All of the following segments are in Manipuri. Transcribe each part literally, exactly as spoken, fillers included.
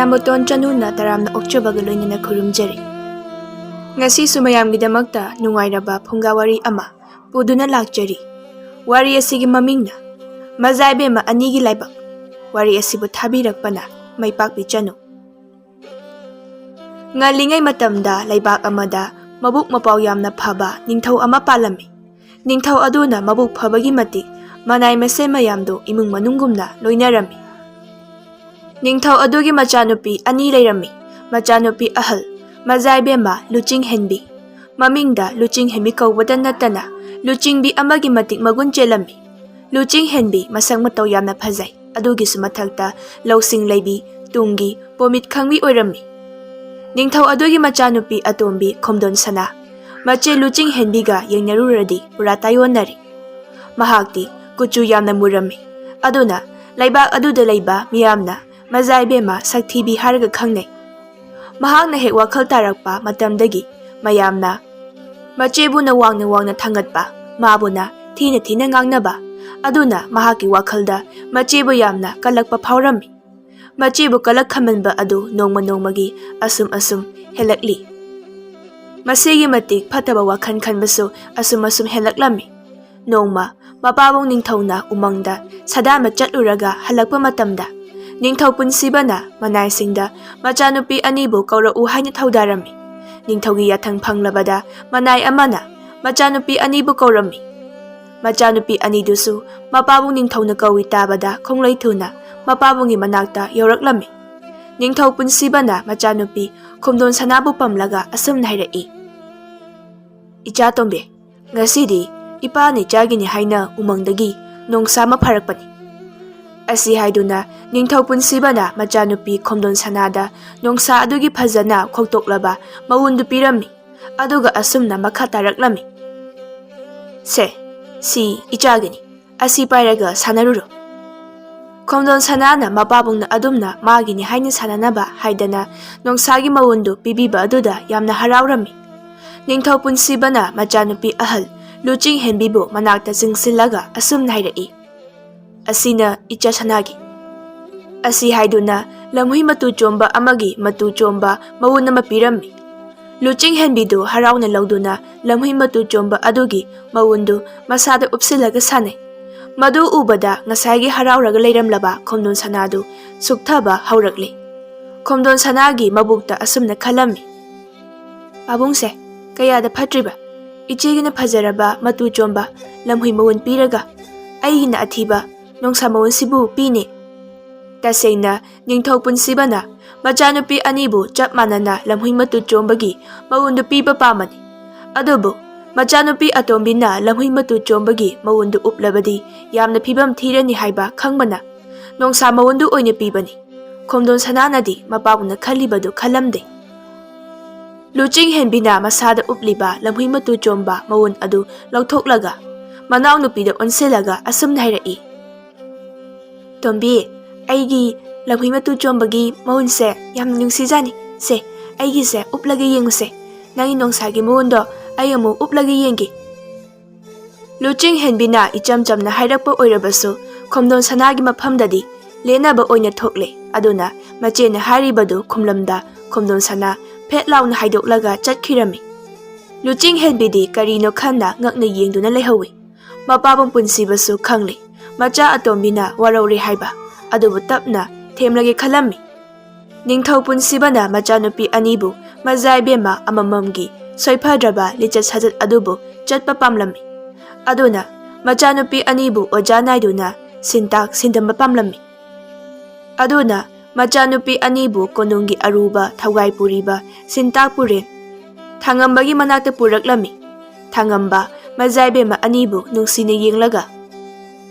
ꯃꯌꯥꯝꯕꯇꯣꯟ ꯆꯅꯨꯅ ꯇꯔꯥꯝꯅ ꯑꯣꯛꯆꯕꯒ ꯂꯣꯏꯅꯅ ꯈꯨꯔꯨꯝꯖꯔꯤ꯫ ꯉꯁꯤꯁꯨ ꯃꯌꯥꯝꯒꯤꯗꯃꯛꯇ ꯅꯨꯡꯉꯥꯏꯔꯕ ꯐꯨꯡꯒꯥ ꯋꯥꯔꯤ ꯑꯃ ꯄꯨꯗꯨꯅ ꯂꯥꯛꯆꯔꯤ꯫ ꯋꯥꯔꯤ ꯑꯁꯤꯒꯤ ꯃꯃꯤꯡꯅ ꯃꯖꯥ ꯏꯕꯦꯝꯃ ꯑꯅꯤꯒꯤ ꯂꯥꯏꯕꯛ꯫ ꯋꯥꯔꯤ ꯑꯁꯤꯕꯨ ꯊꯥꯕꯤꯔꯛꯄꯅ ꯃꯩꯄꯥꯛꯄꯤ ꯆꯅꯨ꯫ ꯉꯜꯂꯤꯉꯩ ꯃꯇꯝꯗ ꯂꯩꯕꯥꯛ ꯑꯃꯗ ꯃꯕꯨꯛ ꯃꯄꯥꯎ ꯌꯥꯝꯅ ꯐꯕ ꯅꯤꯡꯊꯧ ꯑꯃ ꯄꯥꯜꯂꯝꯃꯤ꯫ ꯅꯤꯡꯊꯧ ꯑꯗꯨꯅ ꯃꯕꯨꯛ ꯐꯕꯒꯤ ꯃꯇꯤꯛ ꯃꯅꯥꯏ ꯃꯁꯦꯟ ꯃꯌꯥꯝꯗꯨ ꯏꯃꯨꯡ ꯃꯅꯨꯡꯒꯨꯝꯅ ꯂꯣꯏꯅꯔꯝꯃꯤ꯫ ꯅꯤꯡꯊꯧ ꯑꯗꯨꯒꯤ ꯃꯆꯥꯅꯨꯄꯤ ꯑꯅꯤ ꯂꯩꯔꯝꯃꯤ꯫ ꯃꯆꯥꯅꯨꯄꯤ ꯑꯍꯜ, ꯃꯖꯥ ꯏꯕꯦꯝꯃ ꯂꯨꯆꯤꯡ ꯍꯦꯟꯕꯤ, ꯃꯃꯤꯡꯗ ꯂꯨꯆꯤꯡ ꯍꯦꯟꯕꯤ ꯀꯧꯕꯇ ꯅꯠꯇꯅ ꯂꯨꯆꯤꯡꯕꯤ ꯑꯃꯒꯤ ꯃꯇꯤꯛ ꯃꯒꯨꯟ ꯆꯦꯜꯂꯝꯃꯤ꯫ ꯂꯨꯆꯤꯡ ꯍꯦꯟꯕꯤ ꯃꯁꯛ ꯃꯇꯧ ꯌꯥꯝꯅ ꯐꯖꯩ꯫ ꯑꯗꯨꯒꯤꯁꯨ ꯃꯊꯛꯇ ꯂꯧꯁꯤꯡ ꯂꯩꯕꯤ, ꯇꯨꯡꯒꯤ ꯄꯣꯃꯤꯠ ꯈꯪꯕꯤ ꯑꯣꯏꯔꯝꯃꯤ꯫ ꯅꯤꯡꯊꯧ ꯑꯗꯨꯒꯤ ꯃꯆꯥꯅꯨꯄꯤ ꯑꯇꯣꯝꯕꯤ ꯈꯣꯝꯗꯣꯟ ꯁꯅꯥ, ꯃꯆꯦ ꯂꯨꯆꯤꯡ ꯍꯦꯟꯕꯤꯒ ꯌꯦꯡꯅꯔꯨꯔꯗꯤ ꯄꯨꯔꯥ ꯇꯥꯏꯑꯣꯟꯅꯔꯦ꯫ ꯃꯍꯥꯛꯇꯤ ꯀꯨꯆꯨ ꯌꯥꯝꯅ ꯃꯨꯔꯝꯃꯤ꯫ ꯑꯗꯨꯅ ꯂꯩꯕꯥꯛ ꯑꯗꯨꯗ ꯂꯩꯕ ꯃꯤꯌꯥꯝꯅ ꯃꯖꯥ ꯏꯕꯦꯝꯃ ꯁꯛꯊꯤꯕꯤ ꯍꯥꯏꯔꯒ ꯈꯪꯅꯩ꯫ ꯃꯍꯥꯛꯅ ꯍꯦꯛ ꯋꯥꯈꯜ ꯇꯥꯔꯛꯄ ꯃꯇꯝꯗꯒꯤ ꯃꯌꯥꯝꯅ ꯃꯆꯦꯕꯨꯅ ꯋꯥꯡꯅ ꯋꯥꯡꯅ ꯊꯥꯡꯒꯠꯄ, ꯃꯥꯕꯨꯅ ꯊꯤꯅ ꯊꯤꯅ ꯉꯥꯡꯅꯕ꯫ ꯑꯗꯨꯅ ꯃꯍꯥꯛꯀꯤ ꯋꯥꯈꯜꯗ ꯃꯆꯦꯕꯨ ꯌꯥꯝꯅ ꯀꯜꯂꯛꯄ ꯐꯥꯎꯔꯝꯃꯤ꯫ ꯃꯆꯦꯕꯨ ꯀꯜꯂꯛ ꯈꯝꯍꯟꯕ ꯑꯗꯨ ꯅꯣꯡꯃ ꯅꯣꯡꯃꯒꯤ ꯑꯁꯨꯝ ꯑꯁꯨꯝ ꯍꯦꯜꯂꯛꯂꯤ꯫ ꯃꯁꯤꯒꯤ ꯃꯇꯤꯛ ꯐꯠꯇꯕ ꯋꯥꯈꯜ ꯈꯟꯕꯁꯨ ꯑꯁꯨꯝ ꯑꯁꯨꯝ ꯍꯦꯜꯂꯛꯂꯝꯃꯤ꯫ ꯅꯣꯡꯃ ꯃꯄꯥꯕꯨꯡ ꯅꯤꯡꯊꯧꯅ ꯎꯃꯪꯗ ꯁꯥꯗꯥꯟꯕ ꯆꯠꯂꯨꯔꯒ ꯍꯜꯂꯛꯄ ꯃꯇꯝꯗ ꯅꯤꯡꯊꯧ ꯄꯨꯟꯁꯤꯕꯅ ꯃꯅꯥꯏꯁꯤꯡꯗ ꯃꯆꯥꯅꯨꯄꯤ ꯑꯅꯤꯕꯨ ꯀꯧꯔꯛꯎ ꯍꯥꯏꯅ ꯊꯧꯗꯥꯔꯝꯃꯤ꯫ ꯅꯤꯡꯊꯧꯒꯤ ꯌꯥꯊꯪ ꯐꯪꯂꯕꯗ ꯃꯅꯥꯏ ꯑꯃꯅ ꯃꯆꯥꯅꯨꯄꯤ ꯑꯅꯤꯕꯨ ꯀꯧꯔꯝꯃꯤ꯫ ꯃꯆꯥꯅꯨꯄꯤ ꯑꯅꯤꯗꯨꯁꯨ ꯃꯄꯥꯕꯨꯡ ꯅꯤꯡꯊꯧꯅ ꯀꯧꯏ ꯇꯥꯕꯗ ꯈꯣꯡꯂꯩ ꯊꯨꯅ ꯃꯄꯥꯕꯨꯡꯒꯤ ꯃꯅꯥꯛꯇ ꯌꯧꯔꯛꯂꯝꯃꯤ꯫ ꯅꯤꯡꯊꯧ ꯄꯨꯟꯁꯤꯕꯅ ꯃꯆꯥꯅꯨꯄꯤ ꯈꯣꯝꯗꯣꯟ ꯁꯅꯥꯕꯨ ꯄꯝꯂꯒ ꯑꯁꯨꯝꯅ ꯍꯥꯏꯔꯛꯏ, "ꯏꯆꯥ ꯇꯣꯝꯕꯤ, ꯉꯁꯤꯗꯤ ꯏꯄꯥꯅ ꯏꯆꯥꯒꯤꯅꯤ ꯍꯥꯏꯅ ꯎꯃꯪꯗꯒꯤ ꯅꯣꯡꯁꯥ ꯑꯃ ꯐꯥꯔꯛꯄꯅꯤ"꯫ ꯑꯁꯤ ꯍꯥꯏꯗꯨꯅ ꯅꯤꯡꯊꯧ ꯄꯨꯟꯁꯤꯕꯅ ꯃꯆꯥꯅꯨꯄꯤ ꯈꯣꯝꯗꯣꯟ ꯁꯅꯥꯗ ꯅꯣꯡꯁꯥ ꯑꯗꯨꯒꯤ ꯐꯖꯅ ꯈꯣꯛꯇꯣꯛꯂꯕ ꯃꯎꯟꯗꯨ ꯄꯤꯔꯝꯃꯤ꯫ ꯑꯗꯨꯒ ꯑꯁꯨꯝꯅ ꯃꯈꯥ ꯇꯥꯔꯛꯂꯝꯃꯤ, "ꯁꯦ, ꯁꯤ ꯏꯆꯥꯒꯤꯅꯤ꯫ ꯑꯁꯤ ꯄꯥꯏꯔꯒ ꯁꯥꯟꯅꯔꯨꯔꯣ"꯫ ꯈꯣꯝꯗꯣꯟ ꯁꯅꯥꯅ ꯃꯄꯥꯕꯨꯡꯅ ꯑꯗꯨꯝꯅ ꯃꯥꯒꯤꯅꯤ ꯍꯥꯏꯅ ꯁꯥꯟꯅꯅꯕ ꯍꯥꯏꯗꯅ ꯅꯣꯡꯁꯥꯒꯤ ꯃꯎꯟꯗꯨ ꯄꯤꯕꯤꯕ ꯑꯗꯨꯗ ꯌꯥꯝꯅ ꯍꯔꯥꯎꯔꯝꯃꯤ꯫ ꯅꯤꯡꯊꯧ ꯄꯨꯟꯁꯤꯕꯅ ꯃꯆꯥꯅꯨꯄꯤ ꯑꯍꯜ ꯂꯨꯆꯤꯡ ꯍꯦꯟꯕꯤꯕꯨ ꯃꯅꯥꯛꯇ ꯆꯤꯡꯁꯤꯜꯂꯒ ꯑꯁꯨꯝꯅ ꯍꯥꯏꯔꯛꯏ, "ꯑꯁꯤꯅ ꯏꯆꯥ ꯁꯅꯥꯒꯤ"꯫ ꯑꯁꯤ ꯍꯥꯏꯗꯨꯅ ꯂꯝꯍꯨꯏ ꯃꯇꯨ ꯆꯣꯝꯕ ꯑꯃꯒꯤ ꯃꯇꯨ ꯆꯣꯝꯕ ꯃꯎꯟ ꯑꯃ ꯄꯤꯔꯝꯃꯤ꯫ ꯂꯨꯆꯤꯡ ꯍꯦꯟꯕꯤꯗꯨ ꯍꯔꯥꯎꯅ ꯂꯧꯗꯨꯅ ꯂꯝꯍꯨꯏ ꯃꯇꯨ ꯆꯣꯝꯕ ꯑꯗꯨꯒꯤ ꯃꯎꯟꯗꯨ ꯃꯁꯥꯗ ꯎꯞꯁꯤꯜꯂꯒ ꯁꯥꯟꯅꯩ꯫ ꯃꯗꯨ ꯎꯕꯗ ꯉꯁꯥꯏꯒꯤ ꯍꯔꯥꯎꯔꯒ ꯂꯩꯔꯝꯂꯕ ꯈꯣꯝꯗꯣꯟ ꯁꯅꯥꯗꯨ ꯁꯨꯛꯊꯕ ꯍꯧꯔꯛꯂꯦ꯫ ꯈꯣꯝꯗꯣꯟ ꯁꯅꯥꯒꯤ ꯃꯕꯨꯛꯇ ꯑꯁꯨꯝꯅ ꯈꯜꯂꯝꯃꯤ, "ꯄꯥꯕꯨꯡꯁꯦ, ꯀꯌꯥꯗ ꯐꯠꯇ꯭ꯔꯤꯕ! ꯏꯆꯦꯒꯤꯅ ꯐꯖꯔꯕ ꯃꯇꯨ ꯆꯣꯝꯕ ꯂꯝꯍꯨꯏ ꯃꯎꯟ ꯄꯤꯔꯒ ꯑꯩꯒꯤꯅ ꯑꯊꯤꯕ ꯅꯣꯡꯁꯥ ꯃꯎꯟꯁꯤꯕꯨ ꯄꯤꯅꯦ꯫ ꯇꯁꯦꯡꯅ ꯅꯤꯡꯊꯧ ꯄꯨꯟꯁꯤꯕꯅ ꯃꯆꯥꯅꯨꯄꯤ ꯑꯅꯤꯕꯨ ꯆꯞ ꯃꯥꯟꯅꯅ ꯂꯝꯍꯨꯏ ꯃꯇꯨ ꯆꯣꯝꯕꯒꯤ ꯃꯎꯟꯗꯨ ꯄꯤꯕ ꯄꯥꯝꯕꯅꯤ꯫ ꯑꯗꯨꯕꯨ ꯃꯆꯥꯅꯨꯄꯤ ꯑꯇꯣꯝꯕꯤꯅ ꯂꯝꯍꯨꯏ ꯃꯇꯨ ꯆꯣꯝꯕꯒꯤ ꯃꯎꯟꯗꯨ ꯎꯞꯂꯕꯗꯤ ꯌꯥꯝꯅ ꯐꯤꯕꯝ ꯊꯤꯔꯅꯤ ꯍꯥꯏꯕ ꯈꯪꯕꯅ ꯅꯣꯡꯁꯥ ꯃꯎꯟꯗꯨ ꯑꯣꯏꯅ ꯄꯤꯕꯅꯤ꯫" ꯈꯣꯝꯗꯣꯟ ꯁꯅꯥꯅꯗꯤ ꯃꯄꯥꯕꯨꯡꯅ ꯈꯜꯂꯤꯕꯗꯨ ꯈꯜꯂꯝꯗꯦ꯫ ꯂꯨꯆꯤꯡ ꯍꯦꯟꯕꯤꯅ ꯃꯁꯥꯗ ꯎꯞꯂꯤꯕ ꯂꯝꯍꯨꯏ ꯃꯇꯨ ꯆꯣꯝꯕ ꯃꯎꯟ ꯑꯗꯨ ꯂꯧꯊꯣꯛꯂꯒ ꯃꯅꯥꯎꯅꯨꯄꯤꯗ ꯑꯣꯟꯁꯤꯜꯂꯒ ꯑꯁꯨꯝꯅ ꯍꯥꯏꯔꯛꯏ, "ꯇꯣꯝꯕꯤ, ꯑꯩꯒꯤ ꯂꯝꯍꯨꯏ ꯃꯇꯨ ꯆꯣꯝꯕꯒꯤ ꯃꯎꯟꯁꯦ ꯌꯥꯝꯅ ꯅꯨꯡꯁꯤꯖꯥꯅꯤ꯫ ꯁꯦ, ꯑꯩꯒꯤꯁꯦ ꯎꯞꯂꯒ ꯌꯦꯡꯉꯨꯁꯦ꯫ ꯅꯪꯒꯤ ꯅꯣꯡꯁꯥꯒꯤ ꯃꯎꯟꯗꯣ ꯑꯩ ꯑꯃꯨꯛ ꯎꯞꯂꯒ ꯌꯦꯡꯒꯦ꯫" ꯂꯨꯆꯤꯡ ꯍꯦꯟꯕꯤꯅ ꯏꯆꯝ ꯆꯝꯅ ꯍꯥꯏꯔꯛꯄ ꯑꯣꯏꯔꯕꯁꯨ ꯈꯣꯝꯗꯣꯟ ꯁꯅꯥꯒꯤ ꯃꯐꯝꯗꯗꯤ ꯂꯦꯟꯅꯕ ꯑꯣꯏꯅ ꯊꯣꯛꯂꯦ꯫ ꯑꯗꯨꯅ ꯃꯆꯦꯅ ꯍꯥꯏꯔꯤꯕꯗꯨ ꯈꯨꯝꯂꯝꯗ ꯈꯣꯝꯗꯣꯟ ꯁꯅꯥ ꯐꯦꯠ ꯂꯥꯎꯅ ꯍꯥꯏꯗꯣꯛꯂꯒ ꯆꯠꯈꯤꯔꯝꯃꯤ꯫ ꯂꯨꯆꯤꯡ ꯍꯦꯟꯕꯤꯗꯤ ꯀꯔꯤꯅꯣ ꯈꯟꯅ ꯉꯛꯅ ꯌꯦꯡꯗꯨꯅ ꯂꯩꯍꯧꯏ꯫ ꯃꯄꯥꯕꯨꯡ ꯄꯨꯟꯁꯤꯕꯁꯨ ꯈꯪꯂꯦ꯫ ꯃꯆꯥ ꯑꯇꯣꯝꯕꯤꯅ ꯋꯥꯔꯧꯔꯦ ꯍꯥꯏꯕ ꯑꯗꯨꯕꯨ ꯇꯞꯅ ꯊꯦꯝꯂꯒꯦ ꯈꯜꯂꯝꯃꯤ꯫ ꯅꯤꯡꯊꯧ ꯄꯨꯟꯁꯤꯕꯅ ꯃꯆꯥꯅꯨꯄꯤ ꯑꯅꯤꯕꯨ ꯃꯖꯥ ꯏꯕꯦꯝꯃ ꯑꯃꯃꯝꯒꯤ ꯁꯣꯏꯐꯗ꯭ꯔꯕ ꯂꯤꯆꯠ ꯁꯥꯖꯠ ꯑꯗꯨꯕꯨ ꯆꯠꯄ ꯄꯥꯝꯂꯝꯃꯤ꯫ ꯑꯗꯨꯅ ꯃꯆꯥꯅꯨꯄꯤ ꯑꯅꯤꯕꯨ ꯑꯣꯖꯥ ꯅꯥꯏꯗꯨꯅ ꯁꯤꯟꯇꯥꯛ ꯁꯤꯟꯗꯝꯕ ꯄꯥꯝꯂꯝꯃꯤ꯫ ꯑꯗꯨꯅ ꯃꯆꯥꯅꯨꯄꯤ ꯑꯅꯤꯕꯨ ꯀꯣꯅꯨꯡꯒꯤ ꯑꯔꯨꯕ ꯊꯧꯒꯥꯏ ꯄꯨꯔꯤꯕ ꯁꯤꯟꯇꯥꯛ ꯄꯨꯔꯦꯟ ꯊꯥꯡꯉꯝꯕꯒꯤ ꯃꯅꯥꯛꯇ ꯄꯨꯔꯛꯂꯝꯃꯤ꯫ ꯊꯥꯡꯉꯝꯕ ꯃꯖꯥ ꯏꯕꯦꯝꯃ ꯑꯅꯤꯕꯨ ꯅꯨꯡꯁꯤꯅ ꯌꯦꯡꯂꯒ,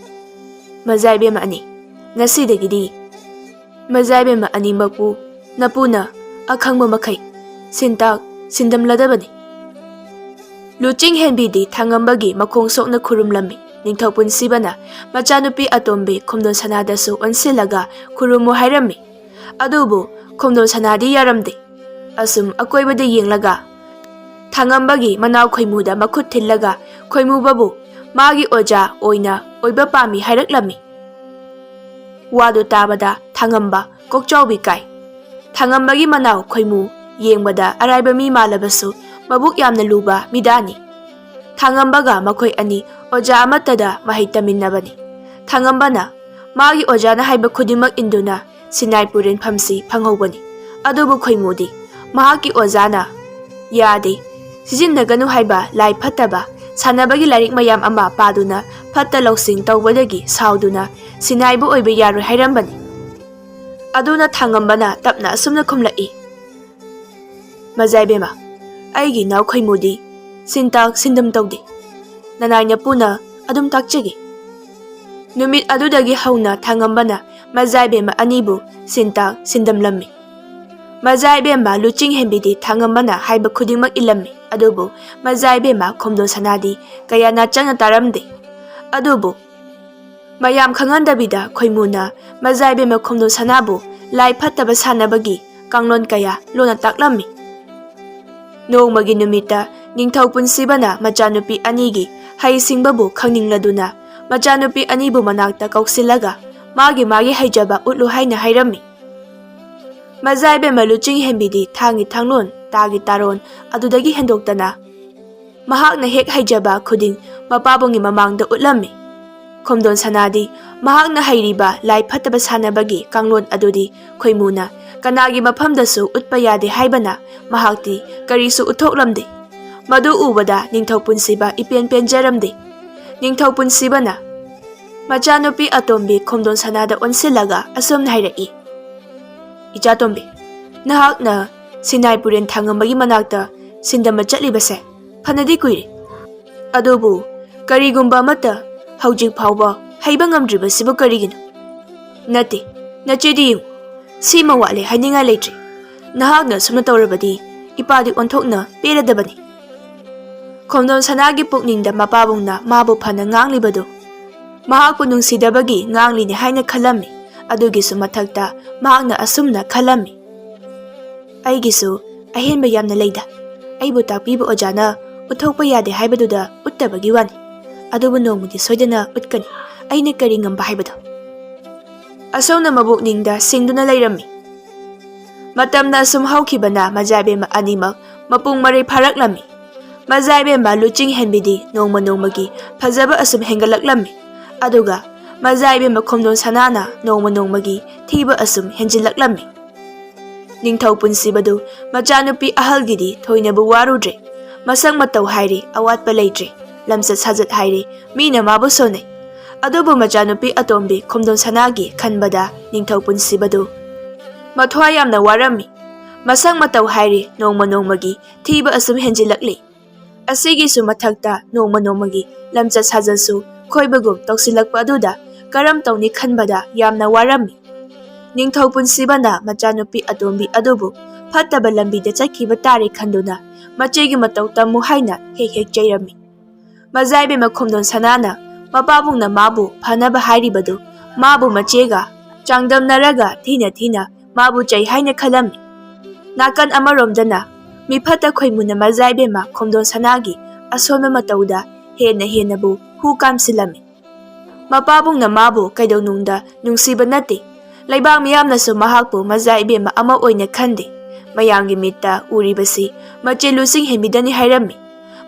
"ꯃꯖꯥ ꯏꯕꯦꯝꯃ ꯑꯅꯤ, ꯉꯁꯤꯗꯒꯤꯗꯤ ꯃꯖꯥ ꯏꯕꯦꯝꯃ ꯑꯅꯤꯃꯛꯄꯨ ꯅꯄꯨꯅ ꯑꯈꯪꯕ ꯃꯈꯩ ꯁꯤꯟꯇꯥꯛ ꯁꯤꯟꯗꯝꯂꯗꯕꯅꯤ꯫" ꯂꯨꯆꯤꯡ ꯍꯦꯟꯕꯤꯗꯤ ꯊꯥꯡꯉꯝꯕꯒꯤ ꯃꯈꯣꯡ ꯁꯣꯛꯅ ꯈꯨꯔꯨꯝꯂꯝꯃꯤ꯫ ꯅꯤꯡꯊꯧ ꯄꯨꯟꯁꯤꯕꯅ ꯃꯆꯥꯅꯨꯄꯤ ꯑꯇꯣꯝꯕꯤ ꯈꯣꯝꯗꯣꯟ ꯁꯅꯥꯗꯁꯨ ꯑꯣꯟꯁꯤꯜꯂꯒ ꯈꯨꯔꯨꯝꯃꯨ ꯍꯥꯏꯔꯝꯃꯤ꯫ ꯑꯗꯨꯕꯨ ꯈꯣꯝꯗꯣꯟ ꯁꯅꯥꯗꯤ ꯌꯥꯔꯝꯗꯦ꯫ ꯑꯁꯨꯝ ꯑꯀꯣꯏꯕꯗ ꯌꯦꯡꯂꯒ ꯊꯥꯡꯉꯝꯕꯒꯤ ꯃꯅꯥꯎ ꯈꯣꯏꯃꯨꯗ ꯃꯈꯨꯠ ꯊꯤꯜꯂꯒ ꯈꯣꯏꯃꯨꯕꯕꯨ ꯃꯥꯒꯤ ꯑꯣꯖꯥ ꯑꯣꯏꯅ ꯑꯣꯏꯕ ꯄꯥꯝꯃꯤ ꯍꯥꯏꯔꯛꯂꯝꯃꯤ꯫ ꯋꯥꯗꯨ ꯇꯥꯕꯗ ꯊꯥꯡꯉꯝꯕ ꯀꯣꯛꯆꯥꯎꯕꯤ ꯀꯥꯏ꯫ ꯊꯥꯉꯝꯕꯒꯤ ꯃꯅꯥꯎ ꯈꯣꯏꯃꯨ ꯌꯦꯡꯕꯗ ꯑꯔꯥꯏꯕ ꯃꯤ ꯃꯥꯜꯂꯕꯁꯨ ꯃꯕꯨꯛ ꯌꯥꯝꯅ ꯂꯨꯕ ꯃꯤꯗꯥꯅꯤ꯫ ꯊꯥꯉꯝꯕꯒ ꯃꯈꯣꯏ ꯑꯅꯤ ꯑꯣꯖꯥ ꯑꯃꯠꯇꯗ ꯃꯍꯩ ꯇꯝꯃꯤꯟꯅꯕꯅꯤ꯫ ꯊꯥꯉꯝꯕꯅ ꯃꯥꯒꯤ ꯑꯣꯖꯥꯅ ꯍꯥꯏꯕ ꯈꯨꯗꯤꯡꯃꯛ ꯏꯟꯗꯨꯅ ꯁꯤꯅꯥꯏ ꯄꯨꯔꯦꯟꯐꯝꯁꯤ ꯐꯪꯍꯧꯕꯅꯤ꯫ ꯑꯗꯨꯕꯨ ꯈꯣꯏꯃꯨꯗꯤ ꯃꯍꯥꯛꯀꯤ ꯑꯣꯖꯥꯅ ꯌꯥꯗꯦ, ꯁꯤꯖꯤꯟꯅꯒꯅꯨ ꯍꯥꯏꯕ ꯂꯥꯏ ꯐꯠꯇꯕ ꯁꯥꯟꯅꯕꯒꯤ ꯂꯥꯏꯔꯤꯛ ꯃꯌꯥꯝ ꯑꯃ ꯄꯥꯗꯨꯅ ꯐꯠꯇ ꯂꯧꯁꯤꯡ ꯇꯧꯕꯗꯒꯤ ꯁꯥꯎꯗꯨꯅ ꯁꯤꯅꯥꯏꯕ ꯑꯣꯏꯕ ꯌꯥꯔꯣꯏ ꯍꯥꯏꯔꯝꯕꯅꯤ꯫ ꯑꯗꯨꯅ ꯊꯥꯉꯝꯕꯅ ꯇꯞꯅ ꯑꯁꯨꯝꯅ ꯈꯨꯝꯂꯛꯏ, "ꯃꯖꯥꯏꯕꯦꯝꯃ, ꯑꯩꯒꯤ ꯏꯅꯥꯎ ꯈꯣꯏꯃꯨꯗꯤ ꯁꯤꯟꯇꯥꯛ ꯁꯤꯟꯗꯝ ꯇꯧꯗꯦ꯫ ꯅꯅꯥꯏ ꯅꯄꯨꯅ ꯑꯗꯨꯝ ꯇꯥꯛꯆꯒꯦ꯫" ꯅꯨꯃꯤꯠ ꯑꯗꯨꯗꯒꯤ ꯍꯧꯅ ꯊꯥꯉꯝꯕꯅ ꯃꯖꯥꯏꯕꯦꯝꯃ ꯑꯅꯤꯕꯨ ꯁꯤꯟꯇꯥꯛ ꯁꯤꯟꯗꯝꯂꯝꯃꯤ꯫ ꯃꯖꯥꯏꯕꯦꯝꯃ ꯂꯨꯆꯤꯡ ꯍꯦꯟꯕꯤꯗꯤ ꯊꯥꯉꯝꯕꯅ ꯍꯥꯏꯕ ꯈꯨꯗꯤꯡꯃꯛ ꯏꯜꯂꯝꯃꯤ꯫ ꯑꯗꯨꯕꯨ ꯃꯖꯥꯏꯕꯦꯝꯃ ꯈꯣꯝꯗꯣꯟ ꯁꯅꯥꯗꯤ ꯀꯌꯥ ꯅꯥꯆꯪꯅ ꯇꯥꯔꯝꯗꯦ꯫ ꯑꯗꯨꯕꯨ ꯃꯌꯥꯝ ꯈꯪꯍꯟꯗꯕꯤꯗ ꯈꯣꯏꯃꯨꯅ ꯃꯖꯥꯏꯕꯦꯝꯃ ꯈꯣꯝꯗꯣꯟ ꯁꯅꯥꯕꯨ ꯂꯥꯏ ꯐꯠꯇꯕ ꯁꯥꯟꯅꯕꯒꯤ ꯀꯥꯡꯂꯣꯟ ꯀꯌꯥ ꯂꯣꯟꯅ ꯇꯥꯛꯂꯝꯃꯤ꯫ ꯅꯣꯡꯃꯒꯤ ꯅꯨꯃꯤꯠꯇ ꯅꯤꯡꯊꯧ ꯄꯨꯟꯁꯤꯕꯅ ꯃꯆꯥꯅꯨꯄꯤ ꯑꯅꯤꯒꯤ ꯍꯩꯁꯤꯡꯕꯕꯨ ꯈꯪꯅꯤꯡꯂꯗꯨꯅ ꯃꯆꯥꯅꯨꯄꯤ ꯑꯅꯤꯕꯨ ꯃꯅꯥꯛꯇ ꯀꯧꯁꯤꯜꯂꯒ ꯃꯥꯒꯤ ꯃꯥꯒꯤ ꯍꯩꯖꯕ ꯎꯠꯂꯨ ꯍꯥꯏꯅ ꯍꯥꯏꯔꯝꯃꯤ꯫ ꯃꯖꯥꯏꯕꯦꯝꯃ ꯂꯨꯆꯤꯡ ꯍꯦꯟꯕꯤꯗꯤ ꯊꯥꯡꯒꯤ ꯊꯥꯡꯂꯣꯟ, ꯇꯥꯒꯤ ꯇꯥꯔꯣꯟ ꯑꯗꯨꯗꯒꯤ ꯍꯦꯟꯗꯣꯛꯇꯅ ꯃꯍꯥꯛꯅ ꯍꯦꯛ ꯍꯩꯖꯕ ꯈꯨꯗꯤꯡ ꯃꯄꯥꯕꯨꯡꯒꯤ ꯃꯃꯥꯡꯗ ꯎꯠꯂꯝꯃꯤ꯫ ꯈꯣꯝꯗꯣꯟ ꯁꯅꯥꯗꯤ ꯃꯍꯥꯛꯅ ꯍꯩꯔꯤꯕ ꯂꯥꯏ ꯐꯠꯇꯕ ꯁꯥꯟꯅꯕꯒꯤ ꯀꯥꯡꯂꯣꯟ ꯑꯗꯨꯗꯤ ꯈꯣꯏꯃꯨꯅ ꯀꯅꯥꯒꯤ ꯃꯐꯝꯗꯁꯨ ꯎꯠꯄ ꯌꯥꯗꯦ ꯍꯥꯏꯕꯅ ꯃꯍꯥꯛꯇꯤ ꯀꯔꯤꯁꯨ ꯎꯠꯊꯣꯛꯂꯝꯗꯦ꯫ ꯃꯗꯨ ꯎꯕꯗ ꯅꯤꯡꯊꯧ ꯄꯨꯟꯁꯤꯕ ꯏꯄꯦꯟ ꯄꯦꯟꯖꯔꯝꯗꯦ꯫ ꯅꯤꯡꯊꯧ ꯄꯨꯟꯁꯤꯕꯅ ꯃꯆꯥꯅꯨꯄꯤ ꯑꯇꯣꯝꯕꯤ ꯈꯣꯝꯗꯣꯟ ꯁꯅꯥꯗ ꯑꯣꯟꯁꯤꯜꯂꯒ ꯑꯁꯨꯝꯅ ꯍꯥꯏꯔꯛꯏ, "ꯏꯆꯥꯇꯣꯝꯕꯤ, ꯅꯍꯥꯛꯅ ꯁꯤꯅꯥꯏ ꯄꯨꯔꯦꯟ ꯊꯥꯉꯝꯕꯒꯤ ꯃꯅꯥꯛꯇ ꯁꯤꯟꯗꯝꯕ ꯆꯠꯂꯤꯕꯁꯦ ꯐꯅꯗꯤ ꯀꯨꯏꯔꯦ꯫ ꯑꯗꯨꯕꯨ ꯀꯔꯤꯒꯨꯝꯕ ꯑꯃꯠꯇ ꯍꯧꯖꯤꯛ ꯐꯥꯎꯕ ꯍꯩꯕ ꯉꯝꯗ꯭ꯔꯤꯕꯁꯤꯕꯨ ꯀꯔꯤꯒꯤꯅꯣ? ꯅꯠꯇꯦ, ꯅꯆꯦꯗꯤ ꯌꯦꯡꯉꯨ, ꯁꯤꯃ ꯋꯥꯠꯂꯦ ꯍꯥꯏꯅꯤꯡꯉꯥꯏ ꯂꯩꯇ꯭ꯔꯦ꯫ ꯅꯍꯥꯛꯅ ꯑꯁꯨꯝꯅ ꯇꯧꯔꯕꯗꯤ ꯏꯄꯥꯗꯤ ꯑꯣꯟꯊꯣꯛꯅ ꯄꯦꯜꯂꯗꯕꯅꯤ꯫" ꯈꯣꯝꯗꯣꯟ ꯁꯅꯥꯒꯤ ꯄꯨꯛꯅꯤꯡꯗ ꯃꯄꯥꯕꯨꯡꯅ ꯃꯥꯕꯨ ꯐꯅ ꯉꯥꯡꯂꯤꯕꯗꯨ ꯃꯍꯥꯛꯄꯨ ꯅꯨꯡꯁꯤꯗꯕꯒꯤ ꯉꯥꯡꯂꯤꯅꯤ ꯍꯥꯏꯅ ꯈꯜꯂꯝꯃꯤ꯫ ꯑꯗꯨꯒꯤꯁꯨ ꯃꯊꯛꯇ ꯃꯍꯥꯛꯅ ꯑꯁꯨꯝꯅ ꯈꯜꯂꯝꯃꯤ, "ꯑꯩꯒꯤꯁꯨ ꯑꯍꯦꯟꯕ ꯌꯥꯝꯅ ꯂꯩꯗ꯫ ꯑꯩꯕꯨ ꯇꯥꯛꯄꯤꯕ ꯑꯣꯖꯥꯅ ꯎꯠꯊꯣꯛꯄ ꯌꯥꯗꯦ ꯍꯥꯏꯕꯗꯨꯗ ꯎꯠꯇꯕꯒꯤ ꯋꯥꯅꯤ꯫ ꯑꯗꯨꯕꯨ ꯅꯣꯡꯃꯗꯤ ꯁꯣꯏꯗꯅ ꯎꯠꯀꯅꯤ ꯑꯩꯅ ꯀꯔꯤ ꯉꯝꯕ ꯍꯥꯏꯕꯗꯣ꯫" ꯑꯁꯨꯝꯅ ꯃꯕꯨꯛꯅꯤꯡꯗ ꯁꯤꯡꯗꯨꯅ ꯂꯩꯔꯝꯃꯤ꯫ ꯃꯇꯝꯅ ꯑꯁꯨꯝ ꯍꯧꯈꯤꯕꯅ ꯃꯖꯥ ꯏꯕꯦꯝꯃ ꯑꯅꯤꯃꯛ ꯃꯄꯨꯡ ꯃꯔꯩ ꯐꯥꯔꯛꯂꯝꯃꯤ꯫ ꯃꯖꯥ ꯏꯕꯦꯝꯃ ꯂꯨꯆꯤꯡ ꯍꯦꯟꯕꯤꯗꯤ ꯅꯣꯡꯃ ꯅꯣꯡꯃꯒꯤ ꯐꯖꯕ ꯑꯁꯨꯝ ꯍꯦꯟꯒꯠꯂꯛꯂꯝꯃꯤ꯫ ꯑꯗꯨꯒ ꯃꯖꯥ ꯏꯕꯦꯝꯃ ꯈꯣꯝꯗꯣꯟ ꯁꯅꯥꯅ ꯅꯣꯡꯃ ꯅꯣꯡꯃꯒꯤ ꯊꯤꯕ ꯑꯁꯨꯝ ꯍꯦꯟꯖꯤꯜꯂꯛꯂꯝꯃꯤ꯫ ꯅꯤꯡꯊꯧ ꯄꯨꯟꯁꯤꯕꯗꯨ ꯃꯆꯥꯅꯨꯄꯤ ꯑꯍꯜꯒꯤꯗꯤ ꯊꯣꯏꯅꯕꯨ ꯋꯥꯔꯨꯗ꯭ꯔꯦ꯫ ꯃꯁꯛ ꯃꯇꯧ ꯍꯥꯏꯔꯦ ꯑꯋꯥꯠꯄ ꯂꯩꯇ꯭ꯔꯦ꯫ ꯂꯝꯆꯠ ꯁꯥꯖꯠ ꯍꯥꯏꯔꯦ ꯃꯤꯅ ꯃꯥꯕꯨ ꯁꯣꯟꯅꯩ꯫ ꯑꯗꯨꯕꯨ ꯃꯆꯥꯅꯨꯄꯤ ꯑꯇꯣꯝꯕꯤ ꯈꯣꯝꯗꯣꯟ ꯁꯅꯥꯒꯤ ꯈꯟꯕꯗ ꯅꯤꯡꯊꯧ ꯄꯨꯟꯁꯤꯕꯗꯨ ꯃꯊ꯭ꯋꯥꯏ ꯌꯥꯝꯅ ꯋꯥꯔꯝꯃꯤ꯫ ꯃꯁꯛ ꯃꯇꯧ ꯍꯥꯏꯔꯦ ꯅꯣꯡꯃ ꯅꯣꯡꯃꯒꯤ ꯊꯤꯕ ꯑꯁꯨꯝ ꯍꯦꯟꯖꯤꯜꯂꯛꯂꯤ꯫ ꯑꯁꯤꯒꯤꯁꯨ ꯃꯊꯛꯇ ꯅꯣꯡꯃ ꯅꯣꯡꯃꯒꯤ ꯂꯝꯆꯠ ꯁꯥꯖꯠꯁꯨ ꯈꯣꯏꯕꯒꯨꯝ ꯇꯧꯁꯤꯜꯂꯛꯄ ꯑꯗꯨꯗ ꯀꯔꯝ ꯇꯧꯅꯤ ꯈꯟꯕꯗ ꯌꯥꯝꯅ ꯋꯥꯔꯝꯃꯤ꯫ ꯅꯤꯡꯊꯧ ꯄꯨꯟꯁꯤꯕꯅ ꯃꯆꯥꯅꯨꯄꯤ ꯑꯇꯣꯝꯕꯤ ꯑꯗꯨꯕꯨ ꯐꯠꯇꯕ ꯂꯝꯕꯤꯗ ꯆꯠꯈꯤꯕ ꯇꯥꯔꯦ ꯈꯟꯗꯨꯅ ꯃꯆꯦꯒꯤ ꯃꯇꯧ ꯇꯝꯃꯨ ꯍꯥꯏꯅ ꯍꯦꯛ ꯍꯦꯛ ꯆꯩꯔꯝꯃꯤ꯫ ꯃꯖꯥ ꯏꯕꯦꯝꯃ ꯈꯣꯝꯗꯣꯟ ꯁꯅꯥꯅ ꯃꯄꯥꯕꯨꯡꯅ ꯃꯥꯕꯨ ꯐꯅꯕ ꯍꯥꯏꯔꯤꯕꯗꯨ ꯃꯥꯕꯨ ꯃꯆꯦꯒ ꯆꯥꯡꯗꯝꯅꯔꯒ ꯊꯤꯅ ꯊꯤꯅ ꯃꯥꯕꯨ ꯆꯩ ꯍꯥꯏꯅ ꯈꯜꯂꯝꯃꯤ꯫ ꯅꯥꯀꯟ ꯑꯃꯔꯣꯝꯗꯅ ꯃꯤꯐꯠꯇ ꯈꯣꯏꯃꯨꯅ ꯃꯖꯥ ꯏꯕꯦꯝꯃ ꯈꯣꯝꯗꯣꯟ ꯁꯅꯥꯒꯤ ꯑꯁꯣꯟꯕ ꯃꯇꯧꯗ ꯍꯦꯟꯅ ꯍꯦꯟꯅꯕꯨ ꯍꯨ ꯀꯥꯝꯁꯤꯜꯂꯝꯃꯤ꯫ ꯃꯄꯥꯕꯨꯡꯅ ꯃꯥꯕꯨ ꯀꯩꯗꯧꯅꯨꯡꯗ ꯅꯨꯡꯁꯤꯕ ꯅꯠꯇꯦ꯫ ꯂꯩꯕꯥꯛ ꯃꯤꯌꯥꯝꯅꯁꯨ ꯃꯍꯥꯛꯄꯨ ꯃꯖꯥ ꯏꯕꯦꯝꯃ ꯑꯃ ꯑꯣꯏꯅ ꯈꯟꯗꯦ꯫ ꯃꯌꯥꯝꯒꯤ ꯃꯤꯠꯇ ꯎꯔꯤꯕꯁꯤ ꯃꯆꯦ ꯂꯨꯆꯤꯡ ꯍꯦꯟꯕꯤꯗꯅꯤ ꯍꯥꯏꯔꯝꯃꯤ꯫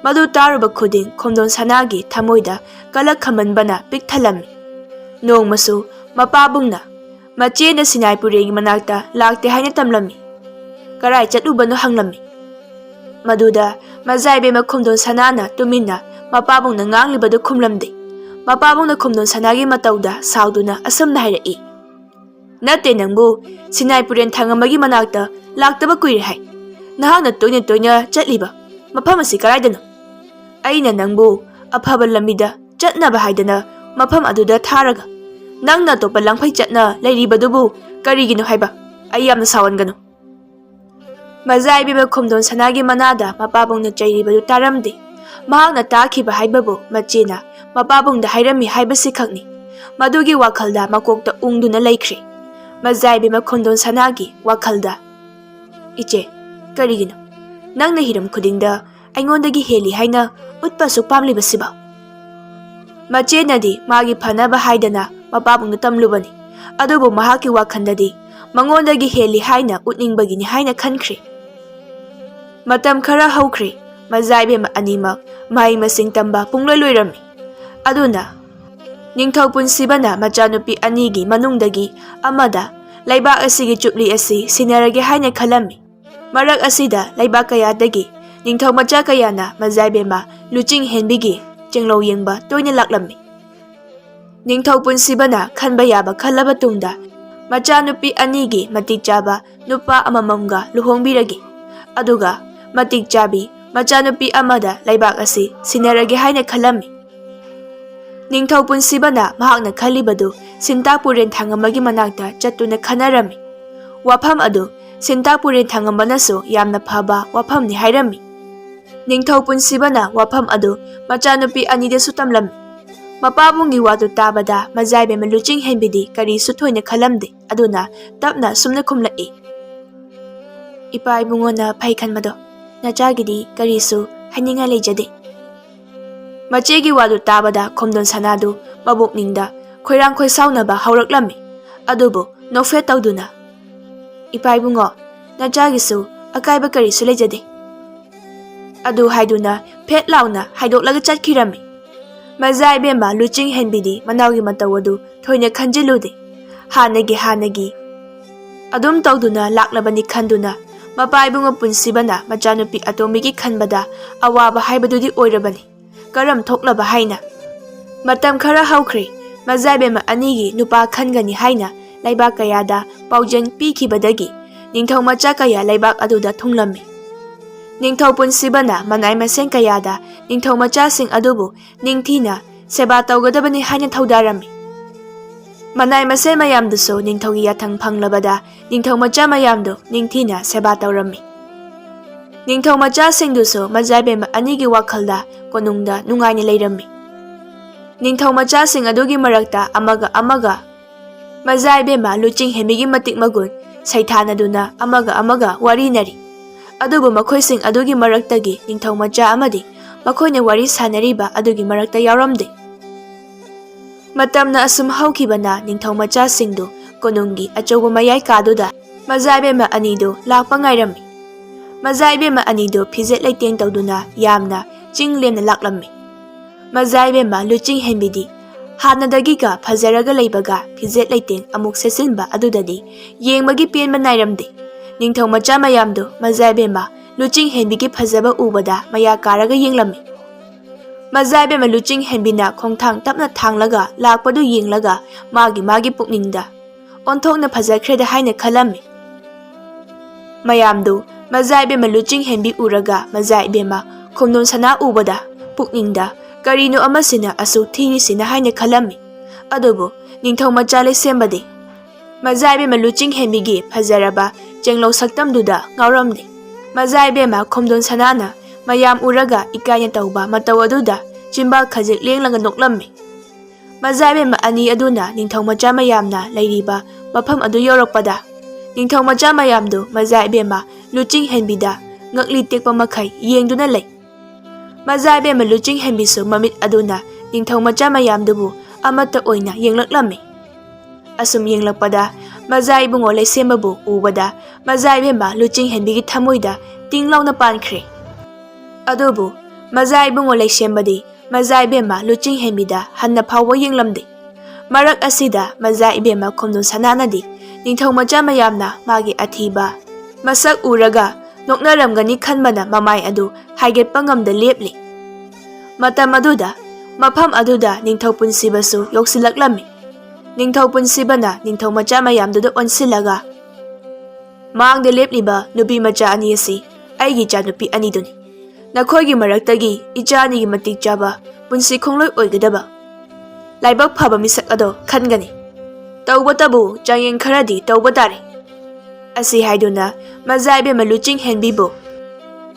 ꯃꯗꯨ ꯇꯥꯔꯨꯕ ꯈꯨꯗꯤꯡ ꯈꯣꯝꯗꯣꯟ ꯁꯅꯥꯒꯤ ꯊꯃꯣꯏꯗ ꯀꯂꯛ ꯈꯝꯃꯟꯕꯅ ꯄꯤꯛ ꯊꯜꯂꯝꯃꯤ꯫ ꯅꯣꯡꯃꯁꯨ ꯃꯄꯥꯕꯨꯡꯅ ꯃꯆꯦꯅ ꯁꯤꯅꯥꯏ ꯄꯨꯔꯦꯟꯒꯤ ꯃꯅꯥꯛꯇ ꯂꯥꯛꯇꯦ ꯍꯥꯏꯅ ꯇꯝꯂꯝꯃꯤ꯫ ꯀꯔꯥꯏ ꯆꯠꯂꯨꯕꯅꯣ ꯍꯪꯂꯝꯃꯤ꯫ ꯃꯗꯨꯗ ꯃꯖꯥ ꯏꯕꯦꯝꯃ ꯈꯣꯝꯗꯣꯟ ꯁꯅꯥꯅ ꯇꯨꯃꯤꯟꯅ ꯃꯄꯥꯕꯨꯡꯅ ꯉꯥꯡꯂꯤꯕꯗꯨ ꯈꯨꯝꯂꯝꯗꯦ꯫ ꯃꯄꯥꯕꯨꯡꯅ ꯈꯣꯝꯗꯣꯟ ꯁꯅꯥꯒꯤ ꯃꯇꯧꯗ ꯁꯥꯎꯗꯨꯅ ꯑꯁꯨꯝꯅ ꯍꯥꯏꯔꯛꯏ, "ꯅꯠꯇꯦ ꯅꯪꯕꯨ, ꯁꯤꯅꯥꯏ ꯄꯨꯔꯦꯟ ꯊꯪ ꯑꯃꯒꯤ ꯃꯅꯥꯛꯇ ꯂꯥꯛꯇꯕ ꯀꯨꯏꯔꯦ ꯍꯥꯏ꯫ ꯅꯍꯥꯛꯅ ꯇꯣꯏꯅ ꯇꯣꯏꯅ ꯆꯠꯂꯤꯕ ꯃꯐꯝ ꯑꯁꯤ ꯀꯗꯥꯏꯗꯅꯣ? ꯑꯩꯅ ꯅꯪꯕꯨ ꯑꯐꯕ ꯂꯝꯕꯤꯗ ꯆꯠꯅꯕ ꯍꯥꯏꯗꯅ ꯃꯐꯝ ꯑꯗꯨꯗ ꯊꯥꯔꯒ ꯅꯪꯅ ꯑꯇꯣꯞꯄ ꯂꯪꯐꯩ ꯆꯠꯅ ꯂꯩꯔꯤꯕꯗꯨꯕꯨ ꯀꯔꯤꯒꯤꯅꯣ ꯍꯥꯏꯕ? ꯑꯩ ꯌꯥꯝꯅ ꯁꯥꯎꯍꯟꯒꯅꯨ꯫" ꯃꯖꯥ ꯏꯕꯦꯝꯃ ꯈꯣꯝꯗꯣꯟ ꯁꯅꯥꯒꯤ ꯃꯅꯥꯗ ꯃꯄꯥꯕꯨꯡꯅ ꯆꯩꯔꯤꯕꯗꯨ ꯇꯥꯔꯝꯗꯦ꯫ ꯃꯍꯥꯛꯅ ꯇꯥꯈꯤꯕ ꯍꯥꯏꯕꯕꯨ ꯃꯆꯦꯅ ꯃꯄꯥꯕꯨꯡꯗ ꯍꯥꯏꯔꯝꯃꯤ ꯍꯥꯏꯕꯁꯤ ꯈꯛꯅꯤ꯫ ꯃꯗꯨꯒꯤ ꯋꯥꯈꯜꯗ ꯃꯀꯣꯛꯇ ꯎꯪꯗꯨꯅ ꯂꯩꯈ꯭ꯔꯦ꯫ ꯃꯖꯥ ꯏꯕꯦꯝꯃ ꯈꯣꯝꯗꯣꯟ ꯁꯅꯥꯒꯤ ꯋꯥꯈꯜꯗ, "ꯏꯆꯦ, ꯀꯔꯤꯒꯤꯅꯣ ꯅꯪꯅ ꯍꯤꯔꯝ ꯈꯨꯗꯤꯡꯗ ꯑꯩꯉꯣꯟꯗꯒꯤ ꯍꯦꯜꯂꯤ ꯍꯥꯏꯅ ꯎꯠꯄ ꯑꯁꯨꯛ ꯄꯥꯝꯂꯤꯕꯁꯤꯕꯣ?" ꯃꯆꯦꯅꯗꯤ ꯃꯥꯒꯤ ꯐꯅꯕ ꯍꯥꯏꯗꯅ ꯃꯄꯥꯕꯨꯡꯗ ꯇꯝꯂꯨꯕꯅꯤ꯫ ꯑꯗꯨꯕꯨ ꯃꯍꯥꯛꯀꯤ ꯋꯥꯈꯜꯗꯗꯤ ꯃꯉꯣꯟꯗꯒꯤ ꯍꯦꯜꯂꯤ ꯍꯥꯏꯅ ꯎꯠꯅꯤꯡꯕꯒꯤꯅꯤ ꯍꯥꯏꯅ ꯈꯟꯈ꯭ꯔꯦ꯫ ꯃꯇꯝ ꯈꯔ ꯍꯧꯈ꯭ꯔꯦ꯫ ꯃꯖꯥ ꯏꯕꯦꯝꯃ ꯑꯅꯤꯃꯛ ꯃꯍꯩ ꯃꯁꯤꯡ ꯇꯝꯕ ꯄꯨꯡꯂꯣꯏ ꯂꯣꯏꯔꯝꯃꯤ꯫ ꯑꯗꯨꯅ ꯅꯤꯡꯊꯧ ꯄꯨꯟꯁꯤꯕꯅ ꯃꯆꯥꯅꯨꯄꯤ ꯑꯅꯤꯒꯤ ꯃꯅꯨꯡꯗꯒꯤ ꯑꯃꯗ ꯂꯩꯕꯥꯛ ꯑꯁꯤꯒꯤ ꯆꯨꯞꯂꯤ ꯑꯁꯤ ꯁꯤꯟꯅꯔꯒꯦ ꯍꯥꯏꯅ ꯈꯜꯂꯝꯃꯤ꯫ ꯃꯔꯛ ꯑꯁꯤꯗ ꯂꯩꯕꯥꯛ ꯀꯌꯥꯗꯒꯤ ꯅꯤꯡꯊꯧ ꯃꯆꯥ ꯀꯌꯥꯅ ꯃꯖꯥ ꯏꯕꯦꯝꯃ ꯂꯨꯆꯤꯡ ꯍꯦꯟꯕꯤꯒꯤ ꯆꯦꯡꯂꯧ ꯌꯦꯡꯕ ꯇꯣꯏꯅ ꯂꯥꯛꯂꯝꯃꯤ꯫ ꯅꯤꯡꯊꯧ ꯄꯨꯟꯁꯤꯕꯅ ꯈꯟꯕ ꯌꯥꯕ ꯈꯜꯂꯕ ꯇꯨꯡꯗ, ꯃꯆꯥꯅꯨꯄꯤ ꯑꯅꯤꯒꯤ ꯃꯇꯤꯛ ꯆꯥꯕ ꯅꯨꯄꯥ ꯑꯃꯃꯝꯒ ꯂꯨꯍꯣꯡꯕꯤꯔꯒꯦ, ꯑꯗꯨꯒ ꯃꯇꯤꯛ ꯆꯥꯕꯤ ꯃꯆꯥꯅꯨꯄꯤ ꯑꯃꯗ ꯂꯩꯕꯥꯛ ꯑꯁꯤ ꯁꯤꯟꯅꯔꯒꯦ ꯍꯥꯏꯅ ꯈꯜꯂꯝꯃꯤ꯫ ꯅꯤꯡꯊꯧ ꯄꯨꯟꯁꯤꯕꯅ ꯃꯍꯥꯛꯅ ꯈꯜꯂꯤꯕꯗꯨ ꯁꯤꯟꯇꯥꯛꯄꯨꯔꯦꯟ ꯊꯥꯡꯉꯝꯕꯒꯤ ꯃꯅꯥꯛꯇ ꯆꯠꯇꯨꯅ ꯈꯟꯅꯔꯝꯃꯤ꯫ ꯋꯥꯐꯝ ꯑꯗꯨ ꯁꯤꯟꯇꯥꯛꯄꯨꯔꯦꯟ ꯊꯥꯡꯉꯝꯕꯅꯁꯨ ꯌꯥꯝꯅ ꯐꯕ ꯋꯥꯐꯝꯅꯤ ꯍꯥꯏꯔꯝꯃꯤ꯫ ꯅꯤꯡꯊꯧ ꯄꯨꯟꯁꯤꯕꯅ ꯋꯥꯐꯝ ꯑꯗꯨ ꯃꯆꯥꯅꯨꯄꯤ ꯑꯅꯤꯗꯁꯨ ꯇꯝꯂꯝꯃꯤ꯫ ꯃꯄꯥꯕꯨꯡꯒꯤ ꯋꯥꯗꯨ ꯇꯥꯕꯗ ꯃꯖꯥ ꯏꯕꯦꯝꯃ ꯂꯨꯆꯤꯡ ꯍꯦꯟꯕꯤꯗꯤ ꯀꯔꯤꯁꯨ ꯊꯣꯏꯅ ꯈꯜꯂꯝꯗꯦ꯫ ꯑꯗꯨꯅ ꯇꯞꯅ ꯁꯨꯝꯅ ꯈꯨꯝꯂꯛꯏ, "ꯏꯄꯥ ꯏꯕꯨꯡꯉꯣꯅ ꯐꯩ ꯈꯟꯕꯗꯣ, ꯅꯆꯥꯒꯤꯗꯤ ꯀꯔꯤꯁꯨ ꯍꯥꯏꯅꯤꯡꯉꯥꯏ ꯂꯩꯖꯗꯦ"꯫ ꯃꯆꯦꯒꯤ ꯋꯥꯗꯨ ꯇꯥꯕꯗ ꯈꯣꯝꯗꯣꯟ ꯁꯅꯥꯗꯨ ꯃꯕꯨꯛꯅꯤꯡꯗ ꯈꯣꯏꯔꯥꯡ ꯈꯣꯏꯁꯥꯎꯅꯕ ꯍꯧꯔꯛꯂꯝꯃꯤ꯫ ꯑꯗꯨꯕꯨ ꯅꯣꯛꯐꯦꯠ ꯇꯧꯗꯨꯅ, "ꯏꯄꯥ ꯏꯕꯨꯡꯉꯣ, ꯅꯆꯥꯒꯤꯁꯨ ꯑꯀꯥꯏꯕ ꯀꯔꯤꯁꯨ ꯂꯩꯖꯗꯦ" ꯑꯗꯨ ꯍꯥꯏꯗꯨꯅ ꯐꯦꯠ ꯂꯥꯎꯅ ꯍꯥꯏꯗꯣꯛꯂꯒ ꯆꯠꯈꯤꯔꯝꯃꯤ꯫ ꯃꯖꯥ ꯏꯕꯦꯝꯃ ꯂꯨꯆꯤꯡ ꯍꯦꯟꯕꯤꯗꯤ ꯃꯅꯥꯎꯒꯤ ꯃꯇꯧ ꯑꯗꯨ ꯊꯣꯏꯅ ꯈꯟꯖꯤꯜꯂꯨꯗꯦ꯫ ꯍꯥꯟꯅꯒꯤ ꯍꯥꯟꯅꯒꯤ ꯑꯗꯨꯝ ꯇꯧꯗꯨꯅ ꯂꯥꯛꯂꯕꯅꯤ ꯈꯟꯗꯨꯅ, ꯃꯄꯥ ꯏꯕꯨꯡꯉꯣ ꯄꯨꯟꯁꯤꯕꯅ ꯃꯆꯥꯅꯨꯄꯤ ꯑꯇꯣꯝꯕꯤꯒꯤ ꯈꯟꯕꯗ ꯑꯋꯥꯕ ꯍꯥꯏꯕꯗꯨꯗꯤ ꯑꯣꯏꯔꯕꯅꯤ꯫ ꯀꯔꯝ ꯊꯣꯛꯂꯕ ꯍꯥꯏꯅ꯫ ꯃꯇꯝ ꯈꯔ ꯍꯧꯈ꯭ꯔꯦ꯫ ꯃꯖꯥ ꯏꯕꯦꯝꯃ ꯑꯅꯤꯒꯤ ꯅꯨꯄꯥ ꯈꯟꯒꯅꯤ ꯍꯥꯏꯅ ꯂꯩꯕꯥꯛ ꯀꯌꯥꯗ ꯄꯥꯎꯖꯦꯜ ꯄꯤꯈꯤꯕꯗꯒꯤ ꯅꯤꯡꯊꯧ ꯃꯆꯥ ꯀꯌꯥ ꯂꯩꯕꯥꯛ ꯑꯗꯨꯗ ꯊꯨꯡꯂꯝꯃꯤ꯫ ꯅꯤꯡꯊꯧ ꯄꯨꯟꯁꯤꯕꯅ ꯃꯅꯥꯏ ꯃꯁꯦꯟ ꯀꯌꯥꯗ ꯅꯤꯡꯊꯧ ꯃꯆꯥꯁꯤꯡ ꯑꯗꯨꯕꯨ ꯅꯤꯡꯊꯤꯅ ꯁꯦꯕꯥ ꯇꯧꯒꯗꯕꯅꯤ ꯍꯥꯏꯅ ꯊꯧꯗꯥꯔꯝꯃꯤ꯫ ꯃꯅꯥꯏ ꯃꯁꯦꯟ ꯃꯌꯥꯝꯗꯨꯁꯨ ꯅꯤꯡꯊꯧꯒꯤ ꯌꯥꯊꯪ ꯐꯪꯂꯕꯗ ꯅꯤꯡꯊꯧ ꯃꯆꯥ ꯃꯌꯥꯝꯗꯨ ꯅꯤꯡꯊꯤꯅ ꯁꯦꯕꯥ ꯇꯧꯔꯝꯃꯤ꯫ ꯅꯤꯡꯊꯧ ꯃꯆꯥꯁꯤꯡꯗꯨꯁꯨ ꯃꯖꯥ ꯏꯕꯦꯝꯃ ꯑꯅꯤꯒꯤ ꯋꯥꯈꯜꯗ ꯀꯣꯅꯨꯡꯗ ꯅꯨꯡꯉꯥꯏꯅ ꯂꯩꯔꯝꯃꯤ꯫ ꯅꯤꯡꯊꯧ ꯃꯆꯥꯁꯤꯡ ꯑꯗꯨꯒꯤ ꯃꯔꯛꯇ ꯑꯃꯒ ꯑꯃꯒ ꯃꯖꯥ ꯏꯕꯦꯝꯃ ꯂꯨꯆꯤꯡ ꯍꯦꯟꯕꯤꯒꯤ ꯃꯇꯤꯛ ꯃꯒꯨꯟ ꯁꯩꯊꯥꯅꯗꯨꯅ ꯑꯃꯒ ꯑꯃꯒ ꯋꯥꯔꯤꯅꯔꯤ꯫ ꯑꯗꯨꯕꯨ ꯃꯈꯣꯏꯁꯤꯡ ꯑꯗꯨꯒꯤ ꯃꯔꯛꯇꯒꯤ ꯅꯤꯡꯊꯧ ꯃꯆꯥ ꯑꯃꯗꯤ ꯃꯈꯣꯏꯅ ꯋꯥꯔꯤ ꯁꯥꯅꯔꯤꯕ ꯑꯗꯨꯒꯤ ꯃꯔꯛꯇ ꯌꯥꯎꯔꯝꯗꯦ꯫ ꯃꯇꯝꯅ ꯑꯁꯨꯝ ꯍꯧꯈꯤꯕꯅ ꯅꯤꯡꯊꯧ ꯃꯆꯥꯁꯤꯡꯗꯨ ꯀꯣꯅꯨꯡꯒꯤ ꯑꯆꯧꯕ ꯃꯌꯥꯏ ꯀꯥꯗꯨꯗ ꯃꯖꯥ ꯏꯕꯦꯝꯃ ꯑꯅꯤꯗꯨ ꯂꯥꯛꯄ ꯉꯥꯏꯔꯝꯃꯤ꯫ ꯃꯖꯥ ꯏꯕꯦꯝꯃ ꯑꯅꯤꯗꯨ ꯐꯤꯖꯦꯠ ꯂꯩꯇꯦꯡ ꯇꯧꯗꯨꯅ ꯌꯥꯝꯅ ꯆꯤꯡ ꯂꯦꯝꯅ ꯂꯥꯛꯂꯝꯃꯤ꯫ ꯃꯖꯥ ꯏꯕꯦꯝꯃ ꯂꯨꯆꯤꯡ ꯍꯦꯟꯕꯤꯗꯤ ꯍꯥꯟꯅꯗꯒꯤꯒ ꯐꯖꯔꯒ ꯂꯩꯕꯒ ꯐꯤꯖꯦꯠ ꯂꯩꯇꯦꯡ ꯑꯃꯨꯛ ꯁꯦꯠꯆꯤꯟꯕ ꯑꯗꯨꯗꯗꯤ ꯌꯦꯡꯕꯒꯤ ꯄꯦꯟꯕ ꯅꯥꯏꯔꯝꯗꯦ꯫ ꯅꯤꯡꯊꯧ ꯃꯆꯥ ꯃꯌꯥꯝꯗꯨ ꯃꯖꯥ ꯏꯕꯦꯝꯃ ꯂꯨꯆꯤꯡ ꯍꯦꯟꯕꯤꯒꯤ ꯐꯖꯕ ꯎꯕꯗ ꯃꯌꯥ ꯀꯥꯔꯒ ꯌꯦꯡꯂꯝꯃꯤ꯫ ꯃꯖꯥ ꯏꯕꯦꯝꯃ ꯂꯨꯆꯤꯡ ꯍꯦꯟꯕꯤꯅ ꯈꯣꯡꯊꯥꯡ ꯇꯞꯅ ꯊꯥꯡꯂꯒ ꯂꯥꯛꯄꯗꯨ ꯌꯦꯡꯂꯒ ꯃꯥꯒꯤ ꯃꯥꯒꯤ ꯄꯨꯛꯅꯤꯡꯗ ꯑꯣꯟꯊꯣꯛꯅ ꯐꯖꯈ꯭ꯔꯦꯗ ꯍꯥꯏꯅ ꯈꯜꯂꯝꯃꯤ꯫ ꯃꯌꯥꯝꯗꯨ ꯃꯖꯥ ꯏꯕꯦꯝꯃ ꯂꯨꯆꯤꯡ ꯍꯦꯟꯕꯤ ꯎꯔꯒ ꯃꯖꯥ ꯏꯕꯦꯝꯃ ꯈꯣꯝꯗꯣꯟ ꯁꯅꯥ ꯎꯕꯗ ꯄꯨꯛꯅꯤꯡꯗ ꯀꯔꯤꯅꯣ ꯑꯃꯁꯤꯅ ꯑꯁꯨꯛ ꯊꯤꯔꯤꯁꯤꯅ ꯍꯥꯏꯅ ꯈꯜꯂꯝꯃꯤ꯫ ꯑꯗꯨꯕꯨ ꯅꯤꯡꯊꯧ ꯃꯆꯥ ꯂꯩꯁꯦꯝꯕꯗꯤ ꯃꯖꯥ ꯏꯕꯦꯝꯃ ꯂꯨꯆꯤꯡ ꯍꯦꯟꯕꯤꯒꯤ ꯐꯖꯔꯕ ꯆꯦꯡꯂꯧ ꯁꯛꯇꯝꯗꯨꯗ ꯉꯥꯎꯔꯝꯂꯦ꯫ ꯃꯖꯥ ꯏꯕꯦꯝꯃ ꯈꯣꯝꯗꯣꯟ ꯁꯅꯥꯅ ꯃꯌꯥꯝ ꯎꯔꯒ ꯏꯀꯥꯏꯅ ꯇꯧꯕ ꯃꯇꯧ ꯑꯗꯨꯗ ꯆꯤꯝꯕꯥꯜ ꯈꯖꯤꯛ ꯂꯦꯡꯂꯒ ꯅꯣꯛꯂꯝꯃꯤ꯫ ꯃꯖꯥ ꯏꯕꯦꯝꯃ ꯑꯅꯤ ꯑꯗꯨꯅ ꯅꯤꯡꯊꯧ ꯃꯆꯥ ꯃꯌꯥꯝꯅ ꯂꯩꯔꯤꯕ ꯃꯐꯝ ꯑꯗꯨ ꯌꯧꯔꯛꯄꯗ ꯅꯤꯡꯊꯧ ꯃꯆꯥ ꯃꯌꯥꯝꯗꯨ ꯃꯖꯥ ꯏꯕꯦꯝꯃ ꯂꯨꯆꯤꯡ ꯍꯦꯟꯕꯤꯗ ꯉꯛꯂꯤ ꯇꯦꯛꯄ ꯃꯈꯩ ꯌꯦꯡꯗꯨꯅ ꯂꯩ꯫ ꯃꯖꯥ ꯏꯕꯦꯝꯃ ꯂꯨꯆꯤꯡ ꯍꯦꯟꯕꯤꯁꯨ ꯃꯃꯤꯠ ꯑꯗꯨꯅ ꯅꯤꯡꯊꯧ ꯃꯆꯥ ꯃꯌꯥꯝꯗꯨꯕꯨ ꯑꯃꯠꯇ ꯑꯣꯏꯅ ꯌꯦꯡꯂꯛꯂꯝꯃꯤ꯫ ꯑꯁꯨꯝ ꯌꯦꯡꯂꯛꯄꯗ ꯃꯖꯥ ꯏꯕꯨꯡꯉꯣ ꯂꯩꯁꯦꯝꯕꯕꯨ ꯎꯕꯗ ꯃꯖꯥ ꯏꯕꯦꯝꯃ ꯂꯨꯆꯤꯡ ꯍꯦꯟꯕꯤꯒꯤ ꯊꯃꯣꯏꯗ ꯇꯤꯡ ꯂꯥꯎꯅ ꯄꯥꯟꯈ꯭ꯔꯦ꯫ ꯑꯗꯨꯕꯨ ꯃꯖꯥ ꯏꯕꯨꯡꯉꯣ ꯂꯩꯁꯦꯝꯕꯗꯤ ꯃꯖꯥ ꯏꯕꯦꯝꯃ ꯂꯨꯆꯤꯡ ꯍꯦꯟꯕꯤꯗ ꯍꯟꯅ ꯐꯥꯎꯕ ꯌꯦꯡꯂꯝꯗꯦ꯫ ꯃꯔꯛ ꯑꯁꯤꯗ ꯃꯖꯥ ꯏꯕꯦꯝꯃ ꯈꯣꯝꯗꯣꯟ ꯁꯅꯥꯅꯗꯤ ꯅꯤꯡꯊꯧ ꯃꯆꯥ ꯃꯌꯥꯝꯅ ꯃꯥꯒꯤ ꯑꯊꯤꯕ ꯃꯁꯛ ꯎꯔꯒ ꯅꯣꯛꯅꯔꯝꯒꯅꯤ ꯈꯟꯕꯅ ꯃꯃꯥꯏ ꯑꯗꯨ ꯍꯥꯏꯒꯠꯄ ꯉꯝꯗ ꯂꯦꯞꯂꯤ꯫ ꯃꯇꯝ ꯑꯗꯨꯗ ꯃꯐꯝ ꯑꯗꯨꯗ ꯅꯤꯡꯊꯧ ꯄꯨꯟꯁꯤꯕꯁꯨ ꯌꯧꯁꯤꯜꯂꯛꯂꯝꯃꯤ꯫ ꯅꯤꯡꯊꯧ ꯄꯨꯟꯁꯤꯕꯅ ꯅꯤꯡꯊꯧ ꯃꯆꯥ ꯃꯌꯥꯝꯗꯨꯗ ꯑꯣꯟꯁꯤꯜꯂꯒ, "ꯃꯥꯡꯗ ꯂꯦꯞꯂꯤꯕ ꯅꯨꯄꯤ ꯃꯆꯥ ꯑꯅꯤ ꯑꯁꯤ ꯑꯩꯒꯤ ꯏꯆꯥꯅꯨꯄꯤ ꯑꯅꯤꯗꯨꯅꯤ꯫ ꯅꯈꯣꯏꯒꯤ ꯃꯔꯛꯇꯒꯤ ꯏꯆꯥ ꯑꯅꯤꯒꯤ ꯃꯇꯤꯛ ꯆꯥꯕ ꯄꯨꯟꯁꯤ ꯈꯣꯡꯂꯣꯏ ꯑꯣꯏꯒꯗꯕ ꯂꯥꯏꯕꯛ ꯐꯕ ꯃꯤꯁꯛ ꯑꯗꯣ ꯈꯟꯒꯅꯤ꯫ ꯇꯧꯕꯇꯕꯨ ꯆꯥꯡꯌꯦꯡ ꯈꯔꯗꯤ ꯇꯧꯕ ꯇꯥꯔꯦ"꯫ ꯑꯁꯤ ꯍꯥꯏꯗꯨꯅ ꯃꯖꯥ ꯏꯕꯦꯝꯃ ꯂꯨꯆꯤꯡ ꯍꯦꯟꯕꯤꯕꯨ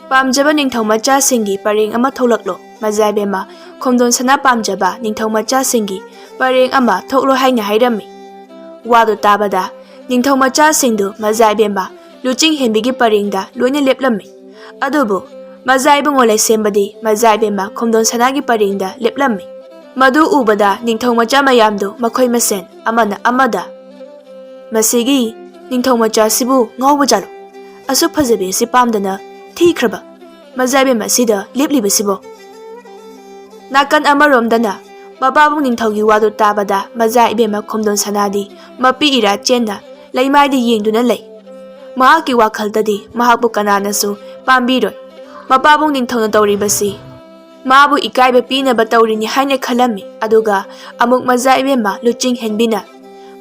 ꯄꯥꯝꯖꯕ ꯅꯤꯡꯊꯧ ꯃꯆꯥꯁꯤꯡꯒꯤ ꯄꯔꯦꯡ ꯑꯃ ꯊꯣꯛꯂꯛꯂꯣ, ꯃꯖꯥ ꯏꯕꯦꯝꯃ ꯈꯣꯝꯗꯣꯟ ꯁꯅꯥ ꯄꯥꯝꯖꯕ ꯅꯤꯡꯊꯧ ꯃꯆꯥꯁꯤꯡꯒꯤ ꯄꯔꯦꯡ ꯑꯃ ꯊꯣꯛꯂꯣ ꯍꯥꯏꯅ ꯍꯥꯏꯔꯝꯃꯤ꯫ ꯋꯥꯗꯨ ꯇꯥꯕꯗ ꯅꯤꯡꯊꯧ ꯃꯆꯥꯁꯤꯡꯗꯨ ꯃꯖꯥ ꯏꯕꯦꯝꯃ ꯂꯨꯆꯤꯡ ꯍꯦꯟꯕꯤꯒꯤ ꯄꯔꯦꯡꯗ ꯂꯣꯏꯅ ꯂꯦꯞꯂꯝꯃꯤ꯫ ꯑꯗꯨꯕꯨ ꯃꯖꯥ ꯏꯕꯨꯡꯉꯣ ꯂꯩꯁꯦꯝꯕꯗꯤ ꯃꯖꯥ ꯏꯕꯦꯝꯃ ꯈꯣꯝꯗꯣꯟ ꯁꯅꯥꯒꯤ ꯄꯔꯦꯡꯗ ꯂꯦꯞꯂꯝꯃꯤ꯫ ꯃꯗꯨ ꯎꯕꯗ ꯅꯤꯡꯊꯧ ꯃꯆꯥ ꯃꯌꯥꯝꯗꯨ ꯃꯈꯣꯏ ꯃꯁꯦꯟ ꯑꯃꯅ ꯑꯃꯗ, "ꯃꯁꯤꯒꯤ ꯅꯤꯡꯊꯧ ꯃꯆꯥꯁꯤꯕꯨ ꯉꯥꯎꯕ ꯖꯥꯠꯂꯣ? ꯑꯁꯨꯛ ꯐꯖꯕꯤ ꯑꯁꯤ ꯄꯥꯝꯗꯅ ꯊꯤꯈ꯭ꯔꯕ ꯃꯖꯥ ꯏꯕꯦꯝ ꯑꯁꯤꯗ ꯂꯦꯞꯂꯤꯕꯁꯤꯕꯣ?" ꯅꯥꯀꯟ ꯑꯃꯔꯣꯝꯗꯅ ꯃꯄꯥꯕꯨꯡ ꯅꯤꯡꯊꯧꯒꯤ ꯋꯥꯗꯨ ꯇꯥꯕꯗ ꯃꯖꯥ ꯏꯕꯦꯝꯃ ꯈꯣꯝꯗꯣꯟ ꯁꯅꯥꯗꯤ ꯃꯄꯤ ꯏꯔꯥ ꯆꯦꯟꯅ ꯂꯩꯃꯥꯏꯗ ꯌꯦꯡꯗꯨꯅ ꯂꯩ꯫ ꯃꯍꯥꯛꯀꯤ ꯋꯥꯈꯜꯗꯗꯤ ꯃꯍꯥꯛꯄꯨ ꯀꯅꯥꯅꯁꯨ ꯄꯥꯝꯕꯤꯔꯣꯏ꯫ ꯃꯄꯥꯕꯨꯡ ꯅꯤꯡꯊꯧꯅ ꯇꯧꯔꯤꯕꯁꯤ ꯃꯥꯕꯨ ꯏꯀꯥꯏꯕ ꯄꯤꯅꯕ ꯇꯧꯔꯤꯅꯤ ꯍꯥꯏꯅ ꯈꯜꯂꯝꯃꯤ꯫ ꯑꯗꯨꯒ ꯑꯃꯨꯛ ꯃꯖꯥ ꯏꯕꯦꯝꯃ ꯂꯨꯆꯤꯡ ꯍꯦꯟꯕꯤꯅ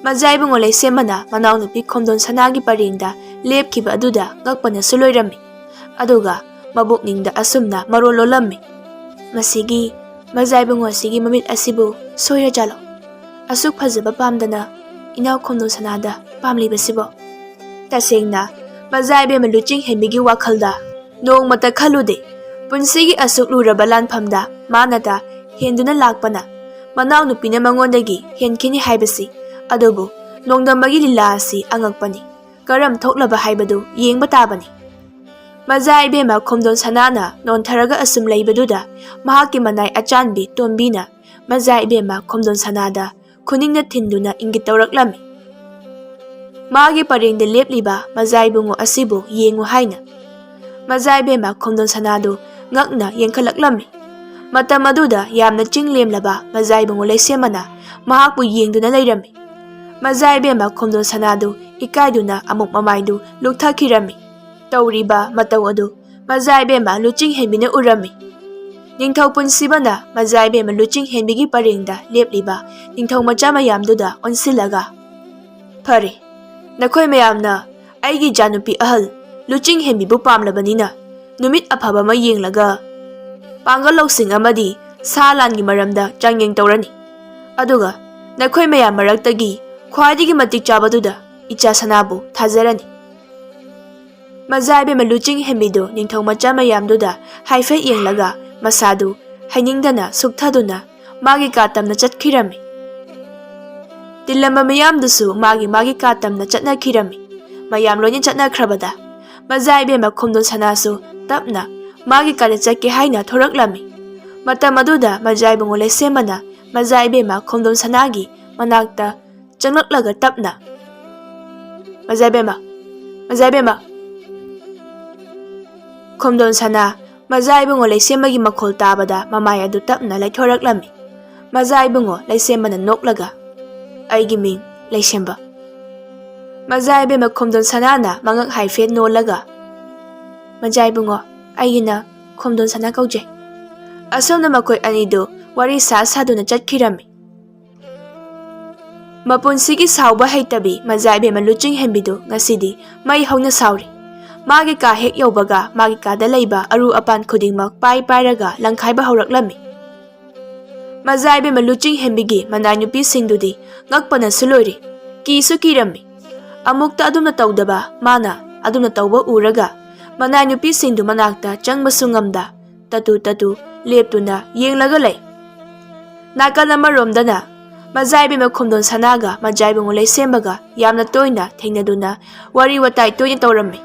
ꯃꯖꯥ ꯏꯕꯨꯡꯉꯣ ꯂꯩꯁꯦꯝꯕꯅ ꯃꯅꯥꯎꯅꯨꯄꯤ ꯈꯣꯝꯗꯣꯟ ꯁꯅꯥꯒꯤ ꯄꯔꯦꯡꯗ ꯂꯦꯞꯈꯤꯕ ꯑꯗꯨꯗ ꯉꯛꯄꯅꯁꯨ ꯂꯣꯏꯔꯝꯃꯤ꯫ ꯑꯗꯨꯒ ꯃꯕꯨꯛꯅꯤꯡꯗ ꯑꯁꯨꯝꯅ ꯃꯔꯣꯜ ꯂꯣꯜꯂꯝꯃꯤ, "ꯃꯁꯤꯒꯤ ꯃꯖꯥ ꯏꯕꯨꯡꯉꯣ ꯑꯁꯤꯒꯤ ꯃꯃꯤꯠ ꯑꯁꯤꯕꯨ ꯁꯣꯏꯔꯖꯥꯠꯂꯣ? ꯑꯁꯨꯛ ꯐꯖꯕ ꯄꯥꯝꯗꯅ ꯏꯅꯥꯎ ꯈꯣꯝꯗꯣꯟ ꯁꯅꯥꯗ ꯄꯥꯝꯂꯤꯕꯁꯤꯕꯣ?" ꯇꯁꯦꯡꯅ ꯃꯖꯥ ꯏꯕꯦꯝꯃ ꯂꯨꯆꯤꯡ ꯍꯦꯟꯕꯤꯒꯤ ꯋꯥꯈꯜꯗ ꯅꯣꯡꯃꯇ ꯈꯜꯂꯨꯗꯦ꯫ ꯄꯨꯟꯁꯤꯒꯤ ꯑꯁꯨꯛ ꯂꯨꯔꯕ ꯂꯥꯟꯐꯝꯗ ꯃꯥꯅꯇ ꯍꯦꯟꯗꯨꯅ ꯂꯥꯛꯄꯅ ꯃꯅꯥꯎꯅꯨꯄꯤꯅ ꯃꯉꯣꯟꯗꯒꯤ ꯍꯦꯟꯈꯤꯅꯤ ꯍꯥꯏꯕꯁꯤ꯫ ꯑꯗꯨꯕꯨ ꯅꯣꯡꯗꯝꯕꯒꯤ ꯂꯤꯂꯥ ꯑꯁꯤ ꯑꯉꯛꯄꯅꯤ꯫ ꯀꯔꯝ ꯊꯣꯛꯂꯕ ꯍꯥꯏꯕꯗꯨ ꯌꯦꯡꯕ ꯇꯥꯕꯅꯤ꯫ ꯃꯖꯥ ꯏꯕꯦꯝꯃ ꯈꯣꯝꯗꯣꯟ ꯁꯅꯥꯅ ꯅꯣꯟꯊꯔꯒ ꯑꯁꯨꯝ ꯂꯩꯕꯗꯨꯗ ꯃꯍꯥꯛꯀꯤ ꯃꯅꯥꯏ ꯑꯆꯥꯟꯕꯤ ꯇꯣꯝꯕꯤꯅ ꯃꯖꯥ ꯏꯕꯦꯝꯃ ꯈꯣꯝꯗꯣꯟ ꯁꯅꯥꯗ ꯈꯨꯅꯤꯡꯅ ꯊꯤꯟꯗꯨꯅ ꯏꯪꯒꯤꯠ ꯇꯧꯔꯛꯂꯝꯃꯤ꯫ ꯃꯥꯒꯤ ꯄꯔꯦꯡꯗ ꯂꯦꯞꯂꯤꯕ ꯃꯖꯥ ꯏꯕꯨꯡꯉꯣ ꯑꯁꯤꯕꯨ ꯌꯦꯡꯉꯨ ꯍꯥꯏꯅ꯫ ꯃꯖꯥ ꯏꯕꯦꯝꯃ ꯈꯣꯝꯗꯣꯟ ꯁꯅꯥꯗꯨ ꯉꯛꯅ ꯌꯦꯡꯈꯠꯂꯛꯂꯝꯃꯤ꯫ ꯃꯇꯝ ꯑꯗꯨꯗ ꯌꯥꯝꯅ ꯆꯤꯡ ꯂꯦꯝꯂꯕ ꯃꯖꯥ ꯏꯕꯨꯡꯉꯣ ꯂꯩꯁꯦꯝꯕꯅ ꯃꯍꯥꯛꯄꯨ ꯌꯦꯡꯗꯨꯅ ꯂꯩꯔꯝꯃꯤ꯫ ꯃꯖꯥ ꯏꯕꯦꯝꯃ ꯈꯣꯝꯗꯣꯟ ꯁꯅꯥꯗꯨ ꯏꯀꯥꯏꯗꯨꯅ ꯑꯃꯨꯛ ꯃꯃꯥꯏꯗꯨ ꯂꯨꯛꯊꯈꯤꯔꯝꯃꯤ꯫ ꯇꯧꯔꯤꯕ ꯃꯇꯧ ꯑꯗꯨ ꯃꯖꯥ ꯏꯕꯦꯝꯃ ꯂꯨꯆꯤꯡ ꯍꯦꯟꯕꯤꯅ ꯎꯔꯝꯃꯤ꯫ ꯅꯤꯡꯊꯧ ꯄꯨꯟꯁꯤꯕꯅ ꯃꯖꯥ ꯏꯕꯦꯝꯃ ꯂꯨꯆꯤꯡ ꯍꯦꯟꯕꯤꯒꯤ ꯄꯔꯦꯡꯗ ꯂꯦꯞꯂꯤꯕ ꯅꯤꯡꯊꯧ ꯃꯆꯥ ꯃꯌꯥꯝꯗꯨꯗ ꯑꯣꯟꯁꯤꯜꯂꯒ, "ꯐꯔꯦ, ꯅꯈꯣꯏ ꯃꯌꯥꯝꯅ ꯑꯩꯒꯤ ꯏꯆꯥꯅꯨꯄꯤ ꯑꯍꯜ ꯂꯨꯆꯤꯡ ꯍꯦꯟꯕꯤꯕꯨ ꯄꯥꯝꯂꯕꯅꯤꯅ, ꯅꯨꯃꯤꯠ ꯑꯐꯕ ꯑꯃ ꯌꯦꯡꯂꯒ ꯄꯥꯡꯒꯜ ꯂꯧꯁꯤꯡ ꯑꯃꯗꯤ ꯁꯥ ꯂꯥꯟꯒꯤ ꯃꯔꯝꯗ ꯆꯥꯡꯌꯦꯡ ꯇꯧꯔꯅꯤ꯫ ꯑꯗꯨꯒ ꯅꯈꯣꯏ ꯃꯌꯥꯝ ꯃꯔꯛꯇꯒꯤ ꯈ꯭ꯋꯥꯏꯗꯒꯤ ꯃꯇꯤꯛ ꯆꯥꯕꯗꯨꯗ ꯏꯆꯥ ꯁꯅꯥꯕꯨ ꯊꯥꯖꯔꯅꯤ꯫" ꯃꯖꯥ ꯏꯕꯦꯝꯃ ꯂꯨꯆꯤꯡ ꯍꯦꯟꯕꯤꯗꯨ ꯅꯤꯡꯊꯧ ꯃꯆꯥ ꯃꯌꯥꯝꯗꯨꯗ ꯍꯥꯏꯐꯦꯠ ꯌꯦꯡꯂꯒ ꯃꯁꯥꯗꯨ ꯍꯩꯅꯤꯡꯗꯅ ꯁꯨꯛꯊꯗꯨꯅ ꯃꯥꯒꯤ ꯀꯥ ꯇꯝꯅ ꯆꯠꯈꯤꯔꯝꯃꯤ꯫ ꯇꯤꯜꯂꯝꯕ ꯃꯤꯌꯥꯝꯗꯨꯁꯨ ꯃꯥꯒꯤ ꯃꯥꯒꯤ ꯀꯥ ꯇꯝꯅ ꯆꯠꯅꯈꯤꯔꯝꯃꯤ꯫ ꯃꯌꯥꯝ ꯂꯣꯏꯅ ꯆꯠꯅꯈ꯭ꯔꯕꯗ ꯃꯖꯥ ꯏꯕꯦꯝꯃ ꯈꯣꯝꯗꯣꯟ ꯁꯅꯥꯁꯨ ꯇꯞꯅ ꯃꯥꯒꯤ ꯀꯥꯗ ꯆꯠꯀꯦ ꯍꯥꯏꯅ ꯊꯣꯔꯛꯂꯝꯃꯤ꯫ ꯃꯇꯝ ꯑꯗꯨꯗ ꯃꯖꯥ ꯏꯕꯨꯡꯉꯣ ꯂꯩꯁꯦꯝꯕꯅ ꯃꯖꯥ ꯏꯕꯦꯝꯃ ꯈꯣꯝꯗꯣꯟ ꯁꯅꯥꯒꯤ ꯃꯅꯥꯛꯇ ꯆꯪꯂꯛꯂꯒ ꯇꯞꯅ, "ꯃꯖꯥ ꯏꯕꯦꯝꯃ, ꯃꯖꯥ ꯏꯕꯦꯝꯃ!" ꯈꯣꯝꯗꯣꯟ ꯁꯅꯥ, ꯃꯖꯥ ꯏꯕꯨꯡꯉꯣ ꯂꯩꯁꯦꯝꯕꯒꯤ ꯃꯈꯣꯜ ꯇꯥꯕꯗ ꯃꯃꯥꯏ ꯑꯗꯨ ꯇꯞꯅ ꯂꯩꯊꯣꯔꯛꯂꯝꯃꯤ꯫ ꯃꯖꯥ ꯏꯕꯨꯡꯉꯣ ꯂꯩꯁꯦꯝꯕꯅ ꯅꯣꯛꯂꯒ, "ꯑꯩꯒꯤ ꯃꯤꯡ ꯂꯩꯁꯦꯝꯕ꯫" ꯃꯖꯥ ꯏꯕꯦꯝꯃ ꯈꯣꯝꯗꯣꯟ ꯁꯅꯥꯅ ꯃꯉꯛ ꯍꯥꯏꯐꯦꯠ ꯅꯣꯜꯂꯒ, "ꯃꯖꯥ ꯏꯕꯨꯡꯉꯣ, ꯑꯩꯒꯤꯅ ꯈꯣꯝꯗꯣꯟ ꯁꯅꯥ ꯀꯧꯖꯩ꯫" ꯑꯁꯨꯝꯅ ꯃꯈꯣꯏ ꯑꯅꯤꯗꯨ ꯋꯥꯔꯤ ꯁꯥ ꯁꯥꯗꯨꯅ ꯆꯠꯈꯤꯔꯝꯃꯤ꯫ ꯃꯄꯨꯟꯁꯤꯒꯤ ꯁꯥꯎꯕ ꯍꯩꯇꯕꯤ ꯃꯖꯥ ꯏꯕꯦꯝꯃ ꯂꯨꯆꯤꯡ ꯍꯦꯟꯕꯤꯗꯨ ꯉꯁꯤꯗꯤ ꯃꯩ ꯍꯧꯅ ꯁꯥꯎꯔꯤ꯫ ꯃꯥꯒꯤ ꯀꯥ ꯍꯦꯛ ꯌꯧꯕꯒ ꯃꯥꯒꯤ ꯀꯥꯗ ꯂꯩꯕ ꯑꯔꯨ ꯑꯄꯥꯟ ꯈꯨꯗꯤꯡꯃꯛ ꯄꯥꯏ ꯄꯥꯏꯔꯒ ꯂꯪꯈꯥꯏꯕ ꯍꯧꯔꯛꯂꯝꯃꯤ꯫ ꯃꯖꯥ ꯏꯕꯦꯝꯃ ꯂꯨꯆꯤꯡ ꯍꯦꯟꯕꯤꯒꯤ ꯃꯅꯥꯏ ꯅꯨꯄꯤꯁꯤꯡꯗꯨꯗꯤ ꯉꯛꯄꯅꯁꯨ ꯂꯣꯏꯔꯤ, ꯀꯤꯁꯨ ꯀꯤꯔꯝꯃꯤ꯫ ꯑꯃꯨꯛꯇ ꯑꯗꯨꯝꯅ ꯇꯧꯗꯕ ꯃꯥꯅ ꯑꯗꯨꯝꯅ ꯇꯧꯕ ꯎꯔꯒ ꯃꯅꯥꯏ ꯅꯨꯄꯤꯁꯤꯡꯗꯨ ꯃꯅꯥꯛꯇ ꯆꯪꯕꯁꯨ ꯉꯝꯗ ꯇꯇꯨ ꯇꯇꯨ ꯂꯦꯞꯇꯨꯅ ꯌꯦꯡꯂꯒ ꯂꯩ꯫ ꯅꯥꯀꯜ ꯑꯃꯔꯣꯝꯗꯅ ꯃꯖꯥ ꯏꯕꯦꯝꯃ ꯈꯣꯝꯗꯣꯟ ꯁꯅꯥꯒ ꯃꯖꯥ ꯏꯕꯨꯡꯉꯣ ꯂꯩꯁꯦꯝꯕꯒ ꯌꯥꯝꯅ ꯇꯣꯏꯅ ꯊꯦꯡꯅꯗꯨꯅ ꯋꯥꯔꯤ ꯋꯥꯇꯥꯏ ꯇꯣꯏꯅ ꯇꯧꯔꯝꯃꯤ꯫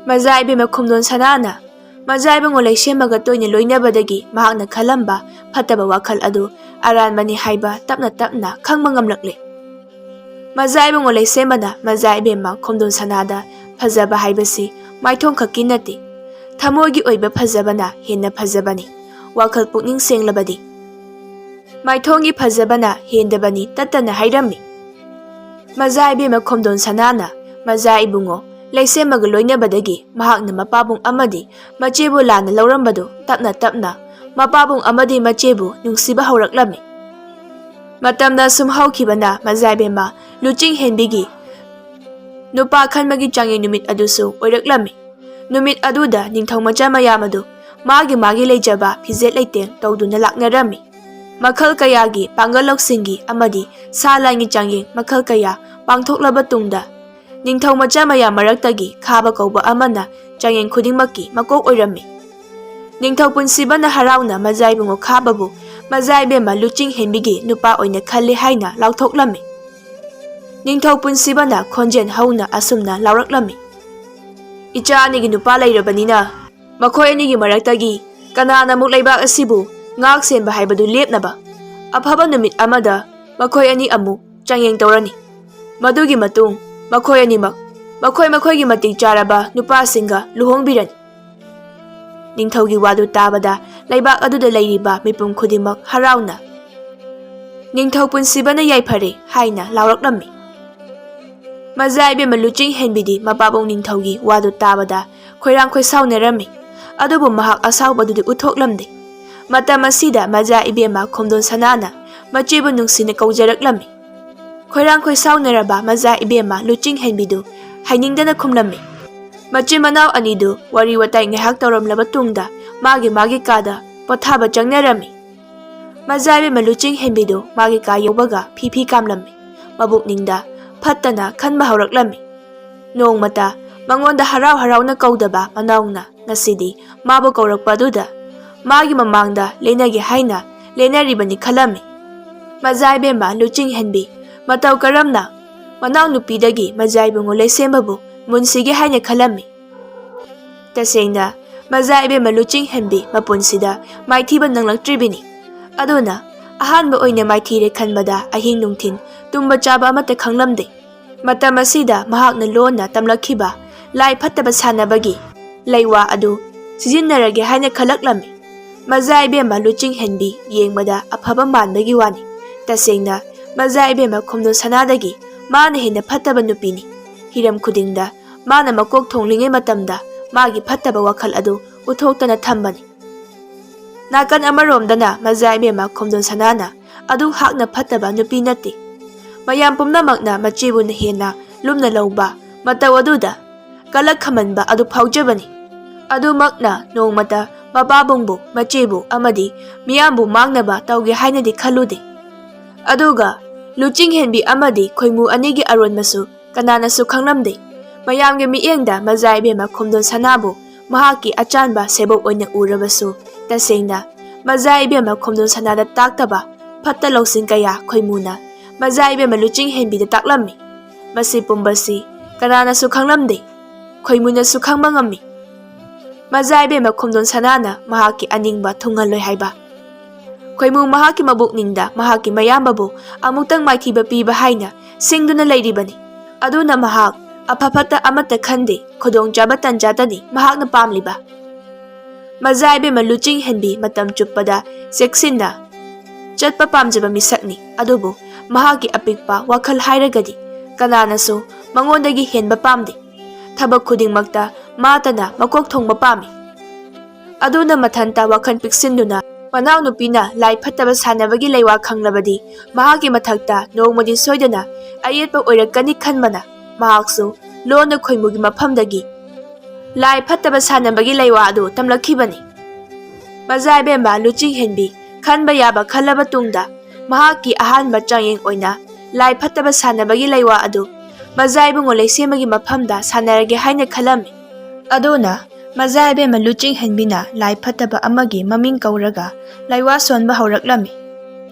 ꯃꯖꯥ ꯏꯕꯦꯝꯃ ꯈꯣꯝꯗꯣꯟ ꯁꯅꯥꯅ ꯃꯖꯥ ꯏꯕꯨꯡꯉꯣ ꯂꯩꯁꯦꯝꯕꯒ ꯇꯣꯏꯅ ꯂꯣꯏꯅꯕꯗꯒꯤ ꯃꯍꯥꯛꯅ ꯈꯜꯂꯝꯕ ꯐꯠꯇꯕ ꯋꯥꯈꯜ ꯑꯗꯨ ꯑꯔꯥꯟꯕꯅꯤ ꯍꯥꯏꯕ ꯇꯞꯅ ꯇꯞꯅ ꯈꯪꯕ ꯉꯝꯂꯛꯂꯦ꯫ ꯃꯖꯥ ꯏꯕꯨꯡꯉꯣ ꯂꯩꯁꯦꯝꯕꯅ ꯃꯖꯥ ꯏꯕꯦꯝꯃ ꯈꯣꯝꯗꯣꯟ ꯁꯅꯥꯗ ꯐꯖꯕ ꯍꯥꯏꯕꯁꯤ ꯃꯥꯏꯊꯣꯡ ꯈꯛꯀꯤ ꯅꯠꯇꯦ, ꯊꯃꯣꯏꯒꯤ ꯑꯣꯏꯕ ꯐꯖꯕꯅ ꯍꯦꯟꯅ ꯐꯖꯕꯅꯤ꯫ ꯋꯥꯈꯜ ꯄꯨꯛꯅꯤꯡ ꯁꯦꯡꯂꯕꯗꯤ ꯃꯥꯏꯊꯣꯡꯒꯤ ꯐꯖꯕꯅ ꯍꯦꯟꯗꯕꯅꯤ ꯇꯠꯇꯅ ꯍꯥꯏꯔꯝꯃꯤ꯫ ꯃꯖꯥ ꯏꯕꯦꯝꯃ ꯈꯣꯝꯗꯣꯟ ꯁꯅꯥꯅ ꯃꯖꯥ ꯏꯕꯨꯡꯉꯣ ꯂꯩꯁꯦꯝꯕꯒ ꯂꯣꯏꯅꯕꯗꯒꯤ ꯃꯍꯥꯛꯅ ꯃꯄꯥꯕꯨꯡ ꯑꯃꯗꯤ ꯃꯆꯦꯕꯨ ꯂꯥꯟꯅ ꯂꯧꯔꯝꯕꯗꯨ ꯇꯞꯅ ꯇꯞꯅ ꯃꯄꯥꯕꯨꯡ ꯑꯃꯗꯤ ꯃꯆꯦꯕꯨ ꯅꯨꯡꯁꯤꯕ ꯍꯧꯔꯛꯂꯝꯃꯤ꯫ ꯃꯇꯝꯅ ꯁꯨꯝ ꯍꯧꯈꯤꯕꯅ ꯃꯖꯥ ꯏꯕꯦꯝꯃ ꯂꯨꯆꯤꯡ ꯍꯦꯟꯕꯤꯒꯤ ꯅꯨꯄꯥ ꯈꯟꯕꯒꯤ ꯆꯥꯡꯌꯦꯡ ꯅꯨꯃꯤꯠ ꯑꯗꯨꯁꯨ ꯑꯣꯏꯔꯛꯂꯝꯃꯤ꯫ ꯅꯨꯃꯤꯠ ꯑꯗꯨꯗ ꯅꯤꯡꯊꯧ ꯃꯆꯥ ꯃꯌꯥꯝ ꯑꯗꯨ ꯃꯥꯒꯤ ꯃꯥꯒꯤ ꯂꯩꯖꯕ ꯐꯤꯖꯦꯠ ꯂꯩꯇꯦꯡ ꯇꯧꯗꯨꯅ ꯂꯥꯛꯅꯔꯝꯃꯤ꯫ ꯃꯈꯜ ꯀꯌꯥꯒꯤ ꯄꯥꯡꯒꯜ ꯂꯧꯁꯤꯡꯒꯤ ꯑꯃꯗꯤ ꯁꯥ ꯂꯥꯟꯒꯤ ꯆꯥꯡꯌꯦꯡ ꯃꯈꯜ ꯀꯌꯥ ꯄꯥꯡꯊꯣꯛꯂꯕ ꯇꯨꯡꯗ ꯅꯤꯡꯊꯧ ꯃꯆꯥ ꯃꯌꯥꯝ ꯃꯔꯛꯇꯒꯤ ꯈꯥꯕ ꯀꯧꯕ ꯑꯃꯅ ꯆꯥꯡꯌꯦꯡ ꯈꯨꯗꯤꯡꯃꯛꯀꯤ ꯃꯀꯣꯛ ꯑꯣꯏꯔꯝꯃꯤ꯫ ꯅꯤꯡꯊꯧ ꯄꯨꯟꯁꯤꯕꯅ ꯍꯔꯥꯎꯅ ꯃꯖꯥ ꯏꯕꯨꯡꯉꯣ ꯈꯥꯕꯕꯨ ꯃꯖꯥ ꯏꯕꯦꯝꯃ ꯂꯨꯆꯤꯡ ꯍꯦꯟꯕꯤꯒꯤ ꯅꯨꯄꯥ ꯑꯣꯏꯅ ꯈꯜꯂꯤ ꯍꯥꯏꯅ ꯂꯥꯎꯊꯣꯛꯂꯝꯃꯤ꯫ ꯅꯤꯡꯊꯧ ꯄꯨꯟꯁꯤꯕꯅ ꯈꯣꯟꯖꯦꯜ ꯍꯧꯅ ꯑꯁꯨꯝꯅ ꯂꯥꯎꯔꯛꯂꯝꯃꯤ, "ꯏꯆꯥ ꯑꯅꯤꯒꯤ ꯅꯨꯄꯥ ꯂꯩꯔꯕꯅꯤꯅ ꯃꯈꯣꯏ ꯑꯅꯤꯒꯤ ꯃꯔꯛꯇꯒꯤ ꯀꯅꯥꯅ ꯑꯃꯨꯛ ꯂꯩꯕꯥꯛ ꯑꯁꯤꯕꯨ ꯉꯥꯛ ꯁꯦꯟꯕ ꯍꯥꯏꯕꯗꯨ ꯂꯦꯞꯅꯕ ꯑꯐꯕ ꯅꯨꯃꯤꯠ ꯑꯃꯗ ꯃꯈꯣꯏ ꯑꯅꯤ ꯑꯃꯨꯛ ꯆꯥꯡꯌꯦꯡ ꯇꯧꯔꯅꯤ꯫ ꯃꯗꯨꯒꯤ ꯃꯇꯨꯡ ꯃꯈꯣꯏ ꯑꯅꯤꯃꯛ ꯃꯈꯣꯏ ꯃꯈꯣꯏꯒꯤ ꯃꯇꯤꯛ ꯆꯥꯔꯕ ꯅꯨꯄꯥꯁꯤꯡꯒ ꯂꯨꯍꯣꯡꯕꯤꯔꯅꯤ꯫ ꯅꯤꯡꯊꯧꯒꯤ ꯋꯥꯗꯨ ꯇꯥꯕꯗ ꯂꯩꯕꯥꯛ ꯑꯗꯨꯗ ꯂꯩꯔꯤꯕ ꯃꯤꯄꯨꯝ ꯈꯨꯗꯤꯡꯃꯛ ꯍꯔꯥꯎꯅ "ꯅꯤꯡꯊꯧ ꯄꯨꯟꯁꯤꯕꯅ ꯌꯥꯏꯐꯔꯦ" ꯍꯥꯏꯅ ꯂꯥꯎꯔꯛꯂꯝꯃꯤ꯫ ꯃꯖꯥ ꯏꯕꯦꯝꯃ ꯂꯨꯆꯤꯡ ꯍꯦꯟꯕꯤꯗꯤ ꯃꯄꯥꯕꯨꯡ ꯅꯤꯡꯊꯧꯒꯤ ꯋꯥꯗꯨ ꯇꯥꯕꯗ ꯈꯣꯏꯔꯥꯡ ꯈꯣꯏꯁꯥꯎꯅꯔꯝꯃꯤ꯫ ꯑꯗꯨꯕꯨ ꯃꯍꯥꯛ ꯑꯁꯥꯎꯕꯗꯨꯗꯤ ꯎꯠꯊꯣꯛꯂꯝꯗꯦ꯫ ꯃꯇꯝ ꯑꯁꯤꯗ ꯃꯖꯥ ꯏꯕꯦꯝꯃ ꯈꯣꯝꯗꯣꯟ ꯁꯅꯥꯅ ꯃꯆꯦꯕꯨ ꯅꯨꯡꯁꯤꯅ ꯀꯧꯖꯔꯛꯂꯝꯃꯤ꯫ ꯈꯣꯏꯔꯥꯡ ꯈꯣꯏꯁꯥꯎꯅꯔꯕ ꯃꯖꯥ ꯏꯕꯦꯝꯃ ꯂꯨꯆꯤꯡ ꯍꯦꯟꯕꯤꯗꯨ ꯍꯥꯏꯅꯤꯡꯗꯅ ꯈꯨꯝꯂꯝꯃꯤ꯫ ꯃꯆꯤꯟ ꯃꯅꯥꯎ ꯑꯅꯤꯗꯨ ꯋꯥꯔꯤ ꯋꯥꯇꯥꯏ ꯉꯥꯏꯍꯥꯛ ꯇꯧꯔꯝꯂꯕ ꯇꯨꯡꯗ ꯃꯥꯒꯤ ꯃꯥꯒꯤ ꯀꯥꯗ ꯄꯣꯊꯥꯕ ꯆꯪꯅꯔꯝꯃꯤ꯫ ꯃꯖꯥ ꯏꯕꯦꯝꯃ ꯂꯨꯆꯤꯡ ꯍꯦꯟꯕꯤꯗꯨ ꯃꯥꯒꯤ ꯀꯥ ꯌꯧꯕꯒ ꯐꯤ ꯐꯤ ꯀꯥꯝꯂꯝꯃꯤ꯫ ꯃꯕꯨꯛꯅꯤꯡꯗ ꯐꯠꯇꯅ ꯈꯟꯕ ꯍꯧꯔꯛꯂꯝꯃꯤ꯫ ꯅꯣꯡꯃꯇ ꯃꯉꯣꯟꯗ ꯍꯔꯥꯎ ꯍꯔꯥꯎꯅ ꯀꯧꯗꯕ ꯃꯅꯥꯎꯅ ꯉꯁꯤꯗꯤ ꯃꯥꯕꯨ ꯀꯧꯔꯛꯄ ꯑꯗꯨꯗ ꯃꯥꯒꯤ ꯃꯃꯥꯡꯗ ꯂꯦꯟꯅꯒꯦ ꯍꯥꯏꯅ ꯂꯦꯟꯅꯔꯤꯕꯅꯤ ꯈꯜꯂꯝꯃꯤ꯫ ꯃꯖꯥ ꯏꯕꯦꯝꯃ ꯂꯨꯆꯤꯡ ꯍꯦꯟꯕꯤ ꯃꯇꯧ ꯀꯔꯝꯅ ꯃꯅꯥꯎꯅꯨꯄꯤꯗꯒꯤ ꯃꯖꯥ ꯏꯕꯨꯡꯉꯣ ꯂꯩꯁꯦꯝꯕꯕꯨ ꯃꯨꯟꯁꯤꯒꯦ ꯍꯥꯏꯅ ꯈꯜꯂꯝꯃꯤ꯫ ꯇꯁꯦꯡꯅ ꯃꯖꯥ ꯏꯕꯦꯝꯃ ꯂꯨꯆꯤꯡ ꯍꯦꯟꯕꯤ ꯃꯄꯨꯟꯁꯤꯗ ꯃꯥꯏꯊꯤꯕ ꯅꯪꯂꯛꯇ꯭ꯔꯤꯕꯤꯅꯤ꯫ ꯑꯗꯨꯅ ꯑꯍꯥꯟꯕ ꯑꯣꯏꯅ ꯃꯥꯏꯊꯤꯔꯦ ꯈꯟꯕꯗ ꯑꯍꯤꯡ ꯅꯨꯡꯊꯤꯜ ꯇꯨꯝꯕ ꯆꯥꯕ ꯑꯃꯠꯇ ꯈꯪꯂꯝꯗꯦ꯫ ꯃꯇꯝ ꯑꯁꯤꯗ ꯃꯍꯥꯛꯅ ꯂꯣꯟꯅ ꯇꯝꯂꯛꯈꯤꯕ ꯂꯥꯏ ꯐꯠꯇꯕ ꯁꯥꯟꯅꯕꯒꯤ ꯂꯩꯋꯥ ꯑꯗꯨ ꯁꯤꯖꯤꯟꯅꯔꯒꯦ ꯍꯥꯏꯅ ꯈꯜꯂꯛꯂꯝꯃꯤ꯫ ꯃꯖꯥ ꯏꯕꯦꯝꯃ ꯂꯨꯆꯤꯡ ꯍꯦꯟꯕꯤ ꯌꯦꯡꯕꯗ ꯑꯐꯕ ꯃꯥꯟꯕꯒꯤ ꯋꯥꯅꯤ꯫ ꯇꯁꯦꯡꯅ ꯃꯖꯥ ꯏꯕꯦꯝꯃ ꯈꯣꯝꯗꯣꯟ ꯁꯅꯥꯗꯒꯤ ꯃꯥꯅ ꯍꯦꯟꯅ ꯐꯠꯇꯕ ꯅꯨꯄꯤꯅꯤ꯫ ꯍꯤꯔꯝ ꯈꯨꯗꯤꯡꯗ ꯃꯥꯅ ꯃꯀꯣꯛ ꯊꯣꯡꯂꯤꯉꯩ ꯃꯇꯝꯗ ꯃꯥꯒꯤ ꯐꯠꯇꯕ ꯋꯥꯈꯜ ꯑꯗꯨ ꯎꯠꯊꯣꯛꯇꯅ ꯊꯝꯕꯅꯤ꯫ ꯅꯥꯀꯟ ꯑꯃꯔꯣꯝꯗꯅ ꯃꯖꯥ ꯏꯕꯦꯝꯃ ꯈꯣꯝꯗꯣꯟ ꯁꯅꯥꯅ ꯑꯗꯨ ꯍꯥꯛꯅ ꯐꯠꯇꯕ ꯅꯨꯄꯤ ꯅꯠꯇꯦ꯫ ꯃꯌꯥꯝ ꯄꯨꯝꯅꯃꯛꯅ ꯃꯆꯦꯕꯨ ꯍꯦꯟꯅ ꯂꯨꯝꯅ ꯂꯧꯕ ꯃꯇꯧ ꯑꯗꯨꯗ ꯀꯂꯛ ꯈꯝꯃꯟꯕ ꯑꯗꯨ ꯐꯥꯎꯖꯕꯅꯤ꯫ ꯑꯗꯨꯃꯛꯅ ꯅꯣꯡꯃꯇ ꯃꯄꯥꯕꯨꯡꯕꯨ, ꯃꯆꯦꯕꯨ ꯑꯃꯗꯤ ꯃꯤꯌꯥꯝꯕꯨ ꯃꯥꯡꯅꯕ ꯇꯧꯒꯦ ꯍꯥꯏꯅꯗꯤ ꯈꯜꯂꯨꯗꯦ꯫ ꯑꯗꯨꯒ ꯂꯨꯆꯤꯡ ꯍꯦꯟꯕꯤ ꯑꯃꯗꯤ ꯈꯣꯏꯃꯨ ꯑꯅꯤꯒꯤ ꯑꯔꯣꯟꯕꯁꯨ ꯀꯅꯥꯅꯁꯨ ꯈꯪꯂꯝꯗꯦ꯫ ꯃꯌꯥꯝꯒꯤ ꯃꯤꯠꯌꯦꯡꯗ ꯃꯖꯥ ꯏꯕꯦꯝꯃ ꯈꯣꯝꯗꯣꯟ ꯁꯅꯥꯕꯨ ꯃꯍꯥꯛꯀꯤ ꯑꯆꯥꯟꯕ ꯁꯦꯕꯣꯛ ꯑꯣꯏꯅ ꯎꯔꯕꯁꯨ, ꯇꯁꯦꯡꯅ ꯃꯖꯥ ꯏꯕꯦꯝꯃ ꯈꯣꯝꯗꯣꯟ ꯁꯅꯥꯗ ꯇꯥꯛꯇꯕ ꯐꯠꯇ ꯂꯧꯁꯤꯡ ꯀꯌꯥ ꯈꯣꯏꯃꯨꯅ ꯃꯖꯥ ꯏꯕꯦꯝꯃ ꯂꯨꯆꯤꯡ ꯍꯦꯟꯕꯤꯗ ꯇꯥꯛꯂꯝꯃꯤ꯫ ꯃꯁꯤ ꯄꯨꯝꯕꯁꯤ ꯀꯅꯥꯅꯁꯨ ꯈꯪꯂꯝꯗꯦ꯫ ꯈꯣꯏꯃꯨꯅꯁꯨ ꯈꯪꯕ ꯉꯝꯃꯤ꯫ ꯃꯖꯥ ꯏꯕꯦꯝꯃ ꯈꯣꯝꯗꯣꯟ ꯁꯅꯥꯅ ꯃꯍꯥꯛꯀꯤ ꯑꯅꯤꯡꯕ ꯊꯨꯡꯍꯜꯂꯣꯏ ꯍꯥꯏꯕ꯫ ꯈꯣꯏꯃꯨ ꯃꯍꯥꯛꯀꯤ ꯃꯕꯨꯛꯅꯤꯡꯗ ꯃꯍꯥꯛꯀꯤ ꯃꯌꯥꯝꯕꯕꯨ ꯑꯃꯨꯛꯇꯪ ꯃꯥꯏꯊꯤꯕ ꯄꯤꯕ ꯍꯥꯏꯅ ꯁꯤꯡꯗꯨꯅ ꯂꯩꯔꯤꯕꯅꯤ꯫ ꯑꯗꯨꯅ ꯃꯍꯥꯛ ꯑꯐ ꯐꯠꯇ ꯑꯃꯠꯇ ꯈꯟꯗꯦ, ꯈꯨꯗꯣꯡꯆꯥꯕ ꯇꯟꯖꯥꯇꯅꯤ ꯃꯍꯥꯛꯅ ꯄꯥꯝꯂꯤꯕ꯫ ꯃꯖꯥ ꯏꯕꯦꯝꯃ ꯂꯨꯆꯤꯡ ꯍꯦꯟꯕꯤ ꯃꯇꯝ ꯆꯨꯞꯄꯗ ꯆꯦꯛꯁꯤꯟꯅ ꯆꯠꯄ ꯄꯥꯝꯖꯕ ꯃꯤꯁꯛꯅꯤ꯫ ꯑꯗꯨꯕꯨ ꯃꯍꯥꯛꯀꯤ ꯑꯄꯤꯛꯄ ꯋꯥꯈꯜ ꯍꯥꯏꯔꯒꯗꯤ ꯀꯅꯥꯅꯁꯨ ꯃꯉꯣꯟꯗꯒꯤ ꯍꯦꯟꯕ ꯄꯥꯝꯗꯦ꯫ ꯊꯕꯛ ꯈꯨꯗꯤꯡꯃꯛꯇ ꯃꯥꯇꯅ ꯃꯀꯣꯛ ꯊꯣꯡꯕ ꯄꯥꯝꯃꯤ꯫ ꯑꯗꯨꯅ ꯃꯊꯟꯇ ꯋꯥꯈꯜ ꯄꯤꯛꯁꯤꯟꯗꯨꯅ ꯃꯅꯥꯎꯅꯨꯄꯤꯅ ꯂꯥꯏ ꯐꯠꯇꯕ ꯁꯥꯟꯅꯕꯒꯤ ꯂꯩꯋꯥ ꯈꯪꯂꯕꯗꯤ ꯃꯍꯥꯛꯀꯤ ꯃꯊꯛꯇ ꯅꯣꯡꯃꯗꯤ ꯁꯣꯏꯗꯅ ꯑꯌꯦꯠꯄ ꯑꯣꯏꯔꯛꯀꯅꯤ ꯈꯟꯕꯅ ꯃꯍꯥꯛꯁꯨ ꯂꯣꯟꯅ ꯈꯣꯏꯃꯨꯒꯤ ꯃꯐꯝꯗꯒꯤ ꯂꯥꯏ ꯐꯠꯇꯕ ꯁꯥꯟꯅꯕꯒꯤ ꯂꯩꯋꯥ ꯑꯗꯨ ꯇꯝꯂꯛꯈꯤꯕꯅꯤ꯫ ꯃꯖꯥ ꯏꯕꯦꯝꯃ ꯂꯨꯆꯤꯡ ꯍꯦꯟꯕꯤ ꯈꯟꯕ ꯌꯥꯕ ꯈꯜꯂꯕ ꯇꯨꯡꯗ ꯃꯍꯥꯛꯀꯤ ꯑꯍꯥꯟꯕ ꯆꯥꯡꯌꯦꯡ ꯑꯣꯏꯅ ꯂꯥꯏ ꯐꯠꯇꯕ ꯁꯥꯟꯅꯕꯒꯤ ꯂꯩꯋꯥ ꯑꯗꯨ ꯃꯖꯥ ꯏꯕꯨꯡꯉꯣ ꯂꯩꯁꯦꯝꯕꯒꯤ ꯃꯐꯝꯗ ꯁꯥꯟꯅꯔꯒꯦ ꯍꯥꯏꯅ ꯈꯜꯂꯝꯃꯤ꯫ ꯑꯗꯨꯅ ꯃꯖꯥ ꯏꯕꯦꯝꯃ ꯂꯨꯆꯤꯡ ꯍꯦꯟꯕꯤꯅ ꯂꯥꯏ ꯐꯠꯇꯕ ꯑꯃꯒꯤ ꯃꯃꯤꯡ ꯀꯧꯔꯒ ꯂꯩꯋꯥ ꯁꯣꯟꯕ ꯍꯧꯔꯛꯂꯝꯃꯤ꯫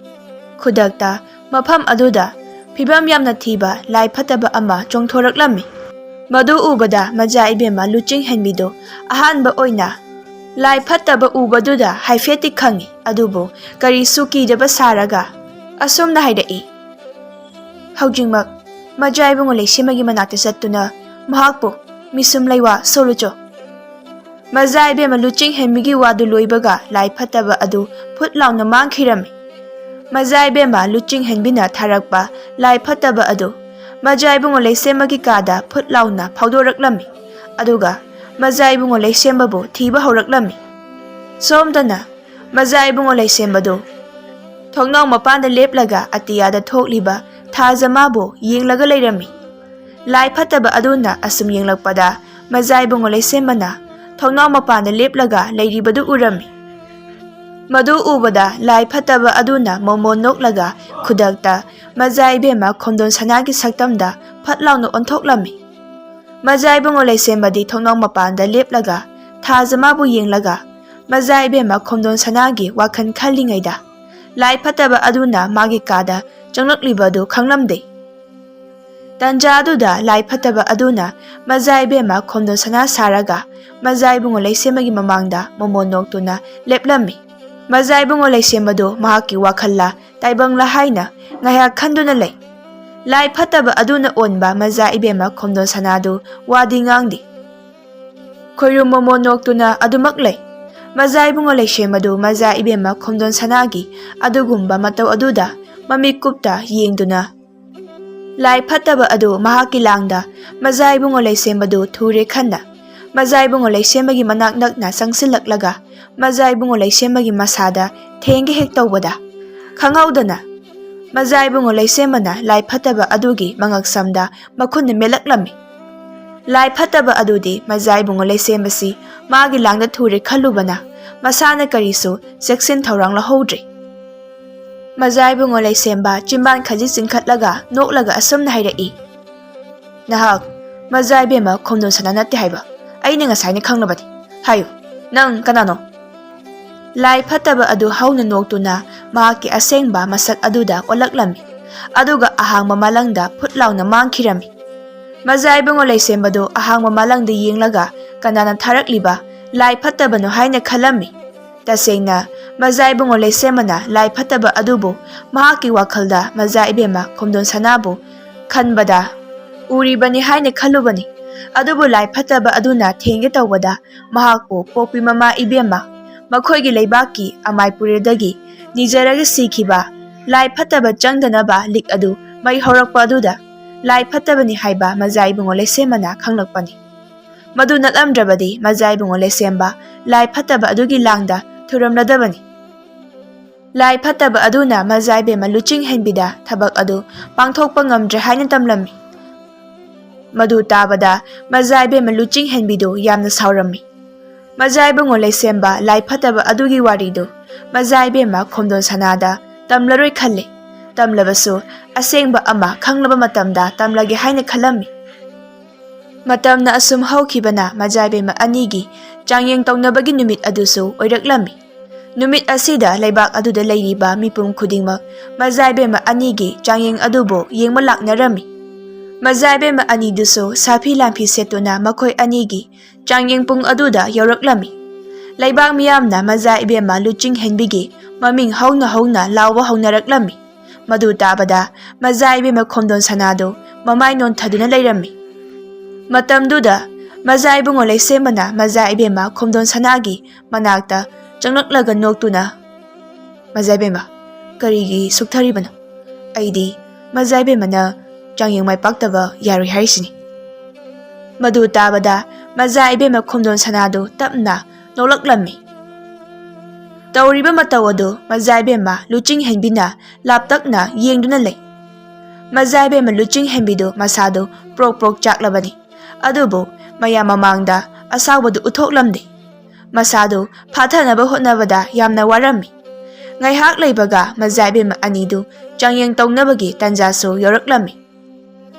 ꯈꯨꯗꯛꯇ ꯃꯐꯝ ꯑꯗꯨꯗ ꯐꯤꯕꯝ ꯌꯥꯝꯅ ꯊꯤꯕ ꯂꯥꯏ ꯐꯠꯇꯕ ꯑꯃ ꯆꯣꯡꯊꯣꯔꯛꯂꯝꯃꯤ꯫ ꯃꯗꯨ ꯎꯕꯗ ꯃꯖꯥ ꯏꯕꯦꯝꯃ ꯂꯨꯆꯤꯡ ꯍꯦꯟꯕꯤꯗꯨ ꯑꯍꯥꯟꯕ ꯑꯣꯏꯅ ꯂꯥꯏ ꯐꯠꯇꯕ ꯎꯕꯗꯨꯗ ꯍꯥꯏꯐꯦꯠꯇꯤ ꯈꯪꯏ, ꯑꯗꯨꯕꯨ ꯀꯔꯤꯁꯨ ꯀꯤꯗꯕ ꯁꯥꯔꯒ ꯑꯁꯨꯝꯅ ꯍꯥꯏꯔꯛꯏ, "ꯍꯧꯖꯤꯛꯃꯛ ꯃꯖꯥ ꯏꯕꯨꯡꯉꯣ ꯂꯩꯁꯦꯝꯕꯒꯤ ꯃꯅꯥꯛꯇ ꯆꯠꯇꯨꯅ ꯃꯍꯥꯛꯄꯨ ꯃꯤꯁꯨꯝ ꯂꯩꯋꯥ ꯁꯣꯜꯂꯨꯆꯣ"꯫ ꯃꯖꯥ ꯏꯕꯦꯝꯃ ꯂꯨꯆꯤꯡ ꯍꯦꯟꯕꯤꯒꯤ ꯋꯥꯗꯨ ꯂꯣꯏꯕꯒ ꯂꯥꯏ ꯐꯠꯇꯕ ꯑꯗꯨ ꯐꯨꯠ ꯂꯥꯎꯅ ꯃꯥꯡꯈꯤꯔꯝꯃꯤ꯫ ꯃꯖꯥ ꯏꯕꯦꯝꯃ ꯂꯨꯆꯤꯡ ꯍꯦꯟꯕꯤꯅ ꯊꯥꯔꯛꯄ ꯂꯥꯏ ꯐꯠꯇꯕ ꯑꯗꯨ ꯃꯖꯥ ꯏꯕꯨꯡꯉꯣ ꯂꯩꯁꯦꯝꯕꯒꯤ ꯀꯥꯗ ꯐꯨꯠ ꯂꯥꯎꯅ ꯐꯥꯎꯗꯣꯔꯛꯂꯝꯃꯤ꯫ ꯑꯗꯨꯒ ꯃꯖꯥ ꯏꯕꯨꯡꯉꯣ ꯂꯩꯁꯦꯝꯕꯕꯨ ꯊꯤꯕ ꯍꯧꯔꯛꯂꯝꯃꯤ꯫ ꯁꯣꯝꯗꯅ ꯃꯖꯥ ꯏꯕꯨꯡꯉꯣ ꯂꯩꯁꯦꯝꯕꯗꯨ ꯊꯣꯡꯅꯥꯎ ꯃꯄꯥꯟꯗ ꯂꯦꯞꯂꯒ ꯑꯇꯤꯌꯥꯗ ꯊꯣꯛꯂꯤꯕ ꯊꯥꯖꯃꯥꯕꯨ ꯌꯦꯡꯂꯒ ꯂꯩꯔꯝꯃꯤ꯫ ꯂꯥꯏ ꯐꯠꯇꯕ ꯑꯗꯨꯅ ꯑꯁꯨꯝ ꯌꯦꯡꯂꯛꯄꯗ ꯃꯖꯥ ꯏꯕꯨꯡꯉꯣ ꯂꯩꯁꯦꯝꯕꯅ ꯊꯣꯡꯅꯥꯎ ꯃꯄꯥꯟꯗ ꯂꯦꯞꯂꯒ ꯂꯩꯔꯤꯕꯗꯨ ꯎꯔꯝꯃꯤ꯫ ꯃꯗꯨ ꯎꯕꯗ ꯂꯥꯏ ꯐꯠꯇꯕ ꯑꯗꯨꯅ ꯃꯣꯃꯣꯟ ꯅꯣꯛꯂꯒ ꯈꯨꯗꯛꯇ ꯃꯖꯥ ꯏꯕꯦꯝꯃ ꯈꯣꯝꯗꯣꯟ ꯁꯅꯥꯒꯤ ꯁꯛꯇꯝꯗ ꯐꯠ ꯂꯥꯎꯅ ꯑꯣꯟꯊꯣꯛꯂꯝꯃꯤ꯫ ꯃꯖꯥ ꯏꯕꯨꯡꯉꯣ ꯂꯩꯁꯦꯝꯕꯗꯤ ꯊꯣꯡꯅꯥꯎ ꯃꯄꯥꯟꯗ ꯂꯦꯞꯂꯒ ꯊꯥꯖꯃꯥꯕꯨ ꯌꯦꯡꯂꯒ ꯃꯖꯥ ꯏꯕꯦꯝꯃ ꯈꯣꯝꯗꯣꯟ ꯁꯅꯥꯒꯤ ꯋꯥꯈꯜ ꯈꯜꯂꯤꯉꯩꯗ ꯂꯥꯏ ꯐꯠꯇꯕ ꯑꯗꯨꯅ ꯃꯥꯒꯤ ꯀꯥꯗ ꯆꯪꯂꯛꯂꯤꯕ ꯑꯗꯨ ꯈꯪꯂꯝꯗꯦ꯫ ꯇꯟꯖꯥ ꯑꯗꯨꯗ ꯂꯥꯏ ꯐꯠꯇꯕ ꯑꯗꯨꯅ ꯃꯖꯥ ꯏꯕꯦꯝꯃ ꯈꯣꯝꯗꯣꯟ ꯁꯅꯥ ꯁꯥꯔꯒ ꯃꯖꯥ ꯏꯕꯨꯡꯉꯣ ꯂꯩꯁꯦꯝꯕꯒꯤ ꯃꯃꯥꯡꯗ ꯃꯣꯃꯣꯟ ꯅꯣꯛꯇꯨꯅ ꯂꯦꯞꯂꯝꯃꯤ꯫ ꯃꯖꯥ ꯏꯕꯨꯡꯉꯣ ꯂꯩꯁꯦꯝꯕꯗꯨ ꯃꯍꯥꯛꯀꯤ ꯋꯥꯈꯜꯂ ꯇꯥꯏꯕꯪꯂ ꯍꯥꯏꯅ ꯉꯥꯏꯍꯥꯛ ꯈꯟꯗꯨꯅ ꯂꯩ꯫ ꯂꯥꯏ ꯐꯠꯇꯕ ꯑꯗꯨꯅ ꯑꯣꯟꯕ ꯃꯖꯥ ꯏꯕꯦꯝꯃ ꯈꯣꯝꯗꯣꯟ ꯁꯅꯥꯗꯨ ꯋꯥꯗꯤ ꯉꯥꯡꯗꯦ꯫ ꯈꯣꯏꯔꯨꯝ ꯃꯣꯃꯣ ꯅꯣꯛꯇꯨꯅ ꯑꯗꯨꯃꯛ ꯂꯩ꯫ ꯃꯖꯥ ꯏꯕꯨꯡꯉꯣ ꯂꯩꯁꯦꯝꯕꯗꯨ ꯃꯖꯥ ꯏꯕꯦꯝꯃ ꯈꯣꯝꯗꯣꯟ ꯁꯅꯥꯒꯤ ꯑꯗꯨꯒꯨꯝꯕ ꯃꯇꯧ ꯑꯗꯨꯗ ꯃꯃꯤꯠ ꯀꯨꯞꯇ ꯌꯦꯡꯗꯨꯅ, ꯂꯥꯏ ꯐꯠꯇꯕ ꯑꯗꯨ ꯃꯍꯥꯛꯀꯤ ꯂꯥꯡꯗ ꯃꯖꯥ ꯏꯕꯨꯡꯉꯣ ꯂꯩꯁꯦꯝꯕꯗꯨ ꯊꯨꯔꯦ ꯈꯟꯅ, ꯃꯖꯥ ꯏꯕꯨꯡꯉꯣ ꯂꯩꯁꯦꯝꯕꯒꯤ ꯃꯅꯥꯛ ꯅꯛꯅ ꯆꯪꯁꯤꯜꯂꯛꯂꯒ ꯃꯖꯥ ꯏꯕꯨꯡꯉꯣ ꯂꯩꯁꯦꯝꯕꯒꯤ ꯃꯁꯥꯗ ꯊꯦꯡꯒꯦ ꯍꯦꯛ ꯇꯧꯕꯗ, ꯈꯪꯍꯧꯗꯅ ꯃꯖꯥ ꯏꯕꯨꯡꯉꯣ ꯂꯩꯁꯦꯝꯕꯅ ꯂꯥꯏ ꯐꯠꯇꯕ ꯑꯗꯨꯒꯤ ꯃꯉꯛꯁꯝꯗ ꯃꯈꯨꯠꯅ ꯃꯦꯠꯂꯛꯂꯝꯃꯤ꯫ ꯂꯥꯏ ꯐꯠꯇꯕ ꯑꯗꯨꯗꯤ ꯃꯖꯥ ꯏꯕꯨꯡꯉꯣ ꯂꯩꯁꯦꯝꯕꯁꯤ ꯃꯥꯒꯤ ꯂꯥꯡꯗ ꯊꯨꯔꯦ ꯈꯜꯂꯨꯕꯅ ꯃꯁꯥꯅ ꯀꯔꯤꯁꯨ ꯆꯦꯛꯁꯤꯟ ꯊꯧꯔꯥꯡ ꯂꯧꯍꯧꯗ꯭ꯔꯦ꯫ ꯃꯖꯥ ꯏꯕꯨꯡꯉꯣ ꯂꯩꯁꯦꯝꯕ ꯆꯤꯝꯕꯥꯟ ꯈꯖꯤꯛ ꯆꯤꯡꯈꯠꯂꯒ ꯅꯣꯛꯂꯒ ꯑꯁꯨꯝꯅ ꯍꯥꯏꯔꯛꯏ, "ꯅꯍꯥꯛ ꯃꯖꯥ ꯏꯕꯦꯝꯃ ꯈꯣꯝꯗꯣꯟ ꯁꯅꯥ ꯅꯠꯇꯦ ꯍꯥꯏꯕ ꯑꯩꯅ ꯉꯁꯥꯏꯅ ꯈꯪꯂꯕꯅꯤ꯫ ꯍꯥꯏꯌꯨ, ꯅꯪ ꯀꯅꯥꯅꯣ?" ꯂꯥꯏ ꯐꯠꯇꯕ ꯑꯗꯨ ꯍꯧꯅ ꯅꯣꯛꯇꯨꯅ ꯃꯍꯥꯛꯀꯤ ꯑꯁꯦꯡꯕ ꯃꯁꯛ ꯑꯗꯨꯗ ꯑꯣꯜꯂꯛꯂꯝꯃꯤ, ꯑꯗꯨꯒ ꯑꯍꯥꯡꯕ ꯃꯥꯂꯪꯗ ꯐꯨꯠ ꯂꯥꯎꯅ ꯃꯥꯡꯈꯤꯔꯝꯃꯤ꯫ ꯃꯖꯥ ꯏꯕꯨꯡꯉꯣ ꯂꯩꯁꯦꯝꯕꯗꯨ ꯑꯍꯥꯡꯕ ꯃꯥꯂꯪꯗ ꯌꯦꯡꯂꯒ ꯀꯅꯥꯅ ꯊꯥꯔꯛꯂꯤꯕ ꯂꯥꯏ ꯐꯠꯇꯕꯅꯣ ꯍꯥꯏꯅ ꯈꯜꯂꯝꯃꯤ꯫ ꯇꯁꯦꯡꯅ ꯃꯖꯥ ꯏꯕꯨꯡꯉꯣ ꯂꯩꯁꯦꯝꯕꯅ ꯂꯥꯏ ꯐꯠꯇꯕ ꯑꯗꯨꯕꯨ ꯃꯍꯥꯛꯀꯤ ꯋꯥꯈꯜꯗ ꯃꯖꯥ ꯏꯕꯦꯝꯃ ꯈꯣꯝꯗꯣꯟ ꯁꯅꯥꯕꯨ ꯈꯟꯕꯗ ꯎꯔꯤꯕꯅꯤ ꯍꯥꯏꯅ ꯈꯜꯂꯨꯕꯅꯤ꯫ ꯑꯗꯨꯕꯨ ꯂꯥꯏ ꯐꯠꯇꯕ ꯑꯗꯨꯅ ꯊꯦꯡꯒꯦ ꯇꯧꯕꯗ ꯃꯍꯥꯛꯄꯨ ꯄꯣꯛꯄꯤ ꯃꯃꯥ ꯏꯕꯦꯝꯃ, ꯃꯈꯣꯏꯒꯤ ꯂꯩꯕꯥꯛꯀꯤ ꯑꯃꯥꯏꯄꯨꯔꯦꯗꯒꯤ ꯅꯤꯖꯔꯒ ꯁꯤꯈꯤꯕ ꯂꯥꯏ ꯐꯠꯇꯕ ꯆꯪꯗꯅꯕ ꯂꯤꯛ ꯑꯗꯨ ꯃꯩ ꯍꯧꯔꯛꯄ ꯑꯗꯨꯗ ꯂꯥꯏ ꯐꯠꯇꯕꯅꯤ ꯍꯥꯏꯕ ꯃꯖꯥ ꯏꯕꯨꯡꯉꯣ ꯂꯩꯁꯦꯝꯕꯅ ꯈꯪꯂꯛꯄꯅꯤ꯫ ꯃꯗꯨ ꯅꯠꯂꯝꯗ꯭ꯔꯕꯗꯤ ꯃꯖꯥ ꯏꯕꯨꯡꯉꯣ ꯂꯩꯁꯦꯝꯕ ꯂꯥꯏ ꯐꯠꯇꯕ ꯑꯗꯨꯒꯤ ꯂꯥꯡꯗ ꯊꯨꯔꯝꯂꯗꯕꯅꯤ꯫ ꯂꯥꯏ ꯐꯠꯇꯕ ꯑꯗꯨꯅ ꯃꯖꯥ ꯏꯕꯦꯝꯃ ꯂꯨꯆꯤꯡ ꯍꯦꯟꯕꯤꯗ ꯊꯕꯛ ꯑꯗꯨ ꯄꯥꯡꯊꯣꯛꯄ ꯉꯝꯗ꯭ꯔꯦ ꯍꯥꯏꯅ ꯇꯝꯂꯝꯃꯤ꯫ ꯃꯗꯨ ꯇꯥꯕꯗ ꯃꯖꯥ ꯏꯕꯦꯝꯃ ꯂꯨꯆꯤꯡ ꯍꯦꯟꯕꯤꯗꯨ ꯌꯥꯝꯅ ꯁꯥꯎꯔꯝꯃꯤ꯫ ꯃꯖꯥ ꯏꯕꯨꯡꯉꯣ ꯂꯩꯁꯦꯝꯕ ꯂꯥꯏ ꯐꯠꯇꯕ ꯑꯗꯨꯒꯤ ꯋꯥꯔꯤꯗꯨ ꯃꯖꯥ ꯏꯕꯦꯝꯃ ꯈꯣꯝꯗꯣꯟ ꯁꯅꯥꯗ ꯇꯝꯂꯔꯣꯏ ꯈꯜꯂꯤ꯫ ꯇꯝꯂꯕꯁꯨ ꯑꯁꯦꯡꯕ ꯑꯃ ꯈꯪꯂꯕ ꯃꯇꯝꯗ ꯇꯝꯂꯒꯦ ꯍꯥꯏꯅ ꯈꯜꯂꯝꯃꯤ꯫ ꯃꯇꯝꯅ ꯑꯁꯨꯝ ꯍꯧꯈꯤꯕꯅ ꯃꯖꯥ ꯏꯕꯦꯝꯃ ꯑꯅꯤꯒꯤ ꯆꯥꯡꯌꯦꯡ ꯇꯧꯅꯕꯒꯤ ꯅꯨꯃꯤꯠ ꯑꯗꯨꯁꯨ ꯑꯣꯏꯔꯛꯂꯝꯃꯤ꯫ ꯅꯨꯃꯤꯠ ꯑꯁꯤꯗ ꯂꯩꯕꯥꯛ ꯑꯗꯨꯗ ꯂꯩꯔꯤꯕ ꯃꯤꯄꯨꯝ ꯈꯨꯗꯤꯡꯃꯛ ꯃꯖꯥ ꯏꯕꯦꯝꯃ ꯑꯅꯤꯒꯤ ꯆꯥꯡꯌꯦꯡ ꯑꯗꯨꯕꯨ ꯌꯦꯡꯕ ꯂꯥꯛꯅꯔꯝꯃꯤ꯫ ꯃꯖꯥ ꯏꯕꯦꯝꯃ ꯑꯅꯤꯗꯨꯁꯨ ꯁꯥꯐꯤ ꯂꯥꯟꯐꯤ ꯁꯦꯠꯇꯨꯅ ꯃꯈꯣꯏ ꯑꯅꯤꯒꯤ ꯆꯥꯡꯌꯦꯡ ꯄꯨꯡ ꯑꯗꯨꯗ ꯌꯧꯔꯛꯂꯝꯃꯤ꯫ ꯂꯩꯕꯥꯛ ꯃꯤꯌꯥꯝꯅ ꯃꯖꯥ ꯏꯕꯦꯝꯃ ꯂꯨꯆꯤꯡ ꯍꯦꯟꯕꯤꯒꯤ ꯃꯃꯤꯡ ꯍꯧꯅ ꯍꯧꯅ ꯂꯥꯎꯕ ꯍꯧꯅꯔꯛꯂꯝꯃꯤ꯫ ꯃꯗꯨ ꯇꯥꯕꯗ ꯃꯖꯥ ꯏꯕꯦꯝꯃ ꯈꯣꯝꯗꯣꯟ ꯁꯅꯥꯗꯨ ꯃꯃꯥꯏ ꯅꯣꯟꯊꯗꯨꯅ ꯂꯩꯔꯝꯃꯤ꯫ ꯃꯇꯝꯗꯨꯗ ꯃꯖꯥ ꯏꯕꯨꯡꯉꯣ ꯂꯩꯁꯦꯝꯕꯅ ꯃꯖꯥ ꯏꯕꯦꯝꯃ ꯈꯣꯝꯗꯣꯟ ꯁꯅꯥꯒꯤ ꯃꯅꯥꯛꯇ ꯆꯪꯂꯛꯂꯒ ꯅꯣꯛꯇꯨꯅ, "ꯃꯖꯥ ꯏꯕꯦꯝꯃ, ꯀꯔꯤꯒꯤ ꯁꯨꯛꯊꯔꯤꯕꯅꯣ? ꯑꯩꯗꯤ ꯃꯖꯥ ꯏꯕꯦꯝꯃꯅ ꯆꯥꯡꯌꯦꯡ ꯃꯥꯏ ꯄꯥꯛꯇꯕ ꯌꯥꯔꯣꯏ ꯍꯥꯏꯔꯤꯁꯤꯅꯤ"꯫ ꯃꯗꯨ ꯇꯥꯕꯗ ꯃꯖꯥ ꯏꯕꯦꯝꯃ ꯈꯣꯝꯗꯣꯟ ꯁꯅꯥꯗꯨ ꯇꯞꯅ ꯅꯣꯛꯂꯛꯂꯝꯃꯤ꯫ ꯇꯧꯔꯤꯕ ꯃꯇꯧ ꯑꯗꯨ ꯃꯖꯥ ꯏꯕꯦꯝꯃ ꯂꯨꯆꯤꯡ ꯍꯦꯟꯕꯤꯅ ꯂꯥꯞꯇꯛꯅ ꯌꯦꯡꯗꯨꯅ ꯂꯩ꯫ ꯃꯖꯥ ꯏꯕꯦꯝꯃ ꯂꯨꯆꯤꯡ ꯍꯦꯟꯕꯤꯗꯨ ꯃꯁꯥꯗꯨ ꯄ꯭ꯔꯣꯛ ꯄ꯭ꯔꯣꯛ ꯆꯥꯛꯂꯕꯅꯤ꯫ ꯑꯗꯨꯕꯨ ꯃꯌꯥꯝ ꯃꯃꯥꯡꯗ ꯑꯁꯥꯎꯕꯗꯨ ꯎꯠꯊꯣꯛꯂꯝꯗꯦ꯫ ꯃꯁꯥꯗꯨ ꯐꯥꯊꯅꯕ ꯍꯣꯠꯅꯕꯗ ꯌꯥꯝꯅ ꯋꯥꯔꯝꯃꯤ꯫ ꯉꯥꯏꯍꯥꯛ ꯂꯩꯕꯒ ꯃꯖꯥ ꯏꯕꯦꯝꯃ ꯑꯅꯤꯗꯨ ꯆꯥꯡꯌꯦꯡ ꯇꯧꯅꯕꯒꯤ ꯇꯥꯟꯖꯥꯁꯨ ꯌꯧꯔꯛꯂꯝꯃꯤ꯫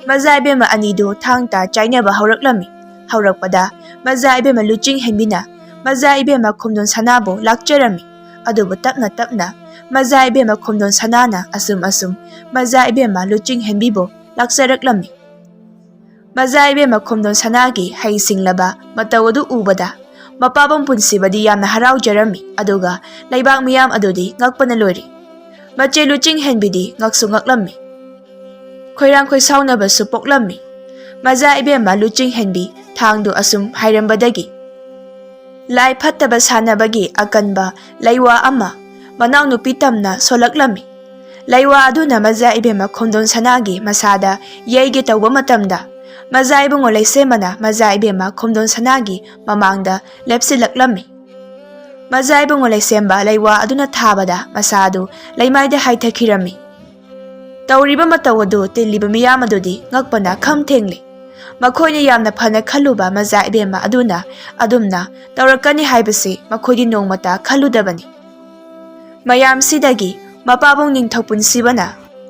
ꯃꯖꯥ ꯏꯕꯦꯝꯃ ꯑꯅꯤꯗꯨ ꯊꯥꯡ ꯇꯥ ꯆꯥꯏꯅꯕ ꯍꯧꯔꯛꯂꯝꯃꯤ꯫ ꯍꯧꯔꯛꯄꯗ ꯃꯖꯥ ꯏꯕꯦꯝꯃ ꯂꯨꯆꯤꯡ ꯍꯦꯟꯕꯤꯅ ꯃꯖꯥ ꯏꯕꯦꯝꯃ ꯈꯣꯝꯗꯣꯟ ꯁꯅꯥꯕꯨ ꯂꯥꯛꯆꯔꯝꯃꯤ꯫ ꯑꯗꯨꯕꯨ ꯇꯞꯅ ꯇꯞꯅ ꯃꯖꯥ ꯏꯕꯦꯝꯃ ꯈꯣꯝꯗꯣꯟ ꯁꯅꯥꯅ ꯑꯁꯨꯝ ꯑꯁꯨꯝ ꯃꯖꯥ ꯏꯕꯦꯝꯃ ꯂꯨꯆꯤꯡ ꯍꯦꯟꯕꯤꯕꯨ ꯂꯥꯛꯆꯔꯛꯂꯝꯃꯤ꯫ ꯃꯖꯥ ꯏꯕꯦꯝꯃ ꯈꯣꯝꯗꯣꯟ ꯁꯅꯥꯒꯤ ꯍꯩ ꯁꯤꯡꯂꯕ ꯃꯇꯧ ꯑꯗꯨ ꯎꯕꯗ ꯃꯄꯥꯕꯨꯡ ꯄꯨꯟꯁꯤꯕꯗꯤ ꯌꯥꯝꯅ ꯍꯔꯥꯎꯖꯔꯝꯃꯤ, ꯑꯗꯨꯒ ꯂꯩꯕꯥꯛ ꯃꯤꯌꯥꯝ ꯑꯗꯨꯗꯤ ꯉꯛꯄꯅ ꯂꯣꯏꯔꯤ꯫ ꯃꯆꯦ ꯂꯨꯆꯤꯡ ꯍꯦꯟꯕꯤꯗꯤ ꯉꯛꯁꯨ ꯉꯛꯂꯝꯃꯤ꯫ ꯈꯣꯏꯔꯥꯡ ꯈꯣꯏꯁꯥꯎꯅꯕꯁꯨ ꯄꯣꯛꯂꯝꯃꯤ꯫ ꯃꯖꯥ ꯏꯕꯦꯝꯃ ꯂꯨꯆꯤꯡ ꯍꯦꯟꯕꯤ ꯊꯥꯡꯗꯨ ꯑꯁꯨꯝ ꯍꯥꯏꯔꯝꯕꯗꯒꯤ ꯂꯥꯏ ꯐꯠꯇꯕ ꯁꯥꯟꯅꯕꯒꯤ ꯑꯀꯟꯕ ꯂꯩꯋꯥ ꯑꯃ ꯃꯅꯥꯎꯅꯨꯄꯤ ꯇꯝꯅ ꯁꯣꯜꯂꯛꯂꯝꯃꯤ꯫ ꯂꯩꯋꯥ ꯑꯗꯨꯅ ꯃꯖꯥ ꯏꯕꯦꯝꯃ ꯈꯣꯝꯗꯣꯟ ꯁꯅꯥꯒꯤ ꯃꯁꯥꯗ ꯌꯩꯒꯦ ꯇꯧꯕ ꯃꯇꯝꯗ, ꯃꯖꯥ ꯏꯕꯨꯡꯉꯣ ꯂꯩꯁꯦꯝꯕꯅ ꯃꯖꯥ ꯏꯕꯦꯝꯃ ꯈꯣꯝꯗꯣꯟ ꯁꯅꯥꯒꯤ ꯃꯃꯥꯡꯗ ꯂꯦꯞꯁꯤꯜꯂꯛꯂꯝꯃꯤ꯫ ꯃꯖꯥ ꯏꯕꯨꯡꯉꯣ ꯂꯩꯁꯦꯝꯕ ꯂꯩꯋꯥ ꯑꯗꯨꯅ ꯊꯥꯕꯗ ꯃꯁꯥ ꯑꯗꯨ ꯂꯩꯃꯥꯏꯗ ꯍꯥꯏꯊꯈꯤꯔꯝꯃꯤ꯫ ꯇꯧꯔꯤꯕ ꯃꯇꯧ ꯑꯗꯨ ꯇꯤꯜꯂꯤꯕ ꯃꯤꯌꯥꯝ ꯑꯗꯨꯗꯤ ꯉꯛꯄꯅ ꯈꯝ ꯊꯦꯡꯂꯤ꯫ ꯃꯈꯣꯏꯅ ꯌꯥꯝꯅ ꯐꯅ ꯈꯜꯂꯨꯕ ꯃꯖꯥ ꯏꯕꯦꯝꯃ ꯑꯗꯨꯅ ꯑꯗꯨꯝꯅ ꯇꯧꯔꯛꯀꯅꯤ ꯍꯥꯏꯕꯁꯤ ꯃꯈꯣꯏꯗꯤ ꯅꯣꯡꯃꯇ ꯈꯜꯂꯨꯗꯕꯅꯤ꯫ ꯃꯌꯥꯝꯁꯤꯗꯒꯤ ꯃꯄꯥꯕꯨꯡ ꯅꯤꯡꯊꯧ ꯄꯨꯟꯁꯤꯕꯅ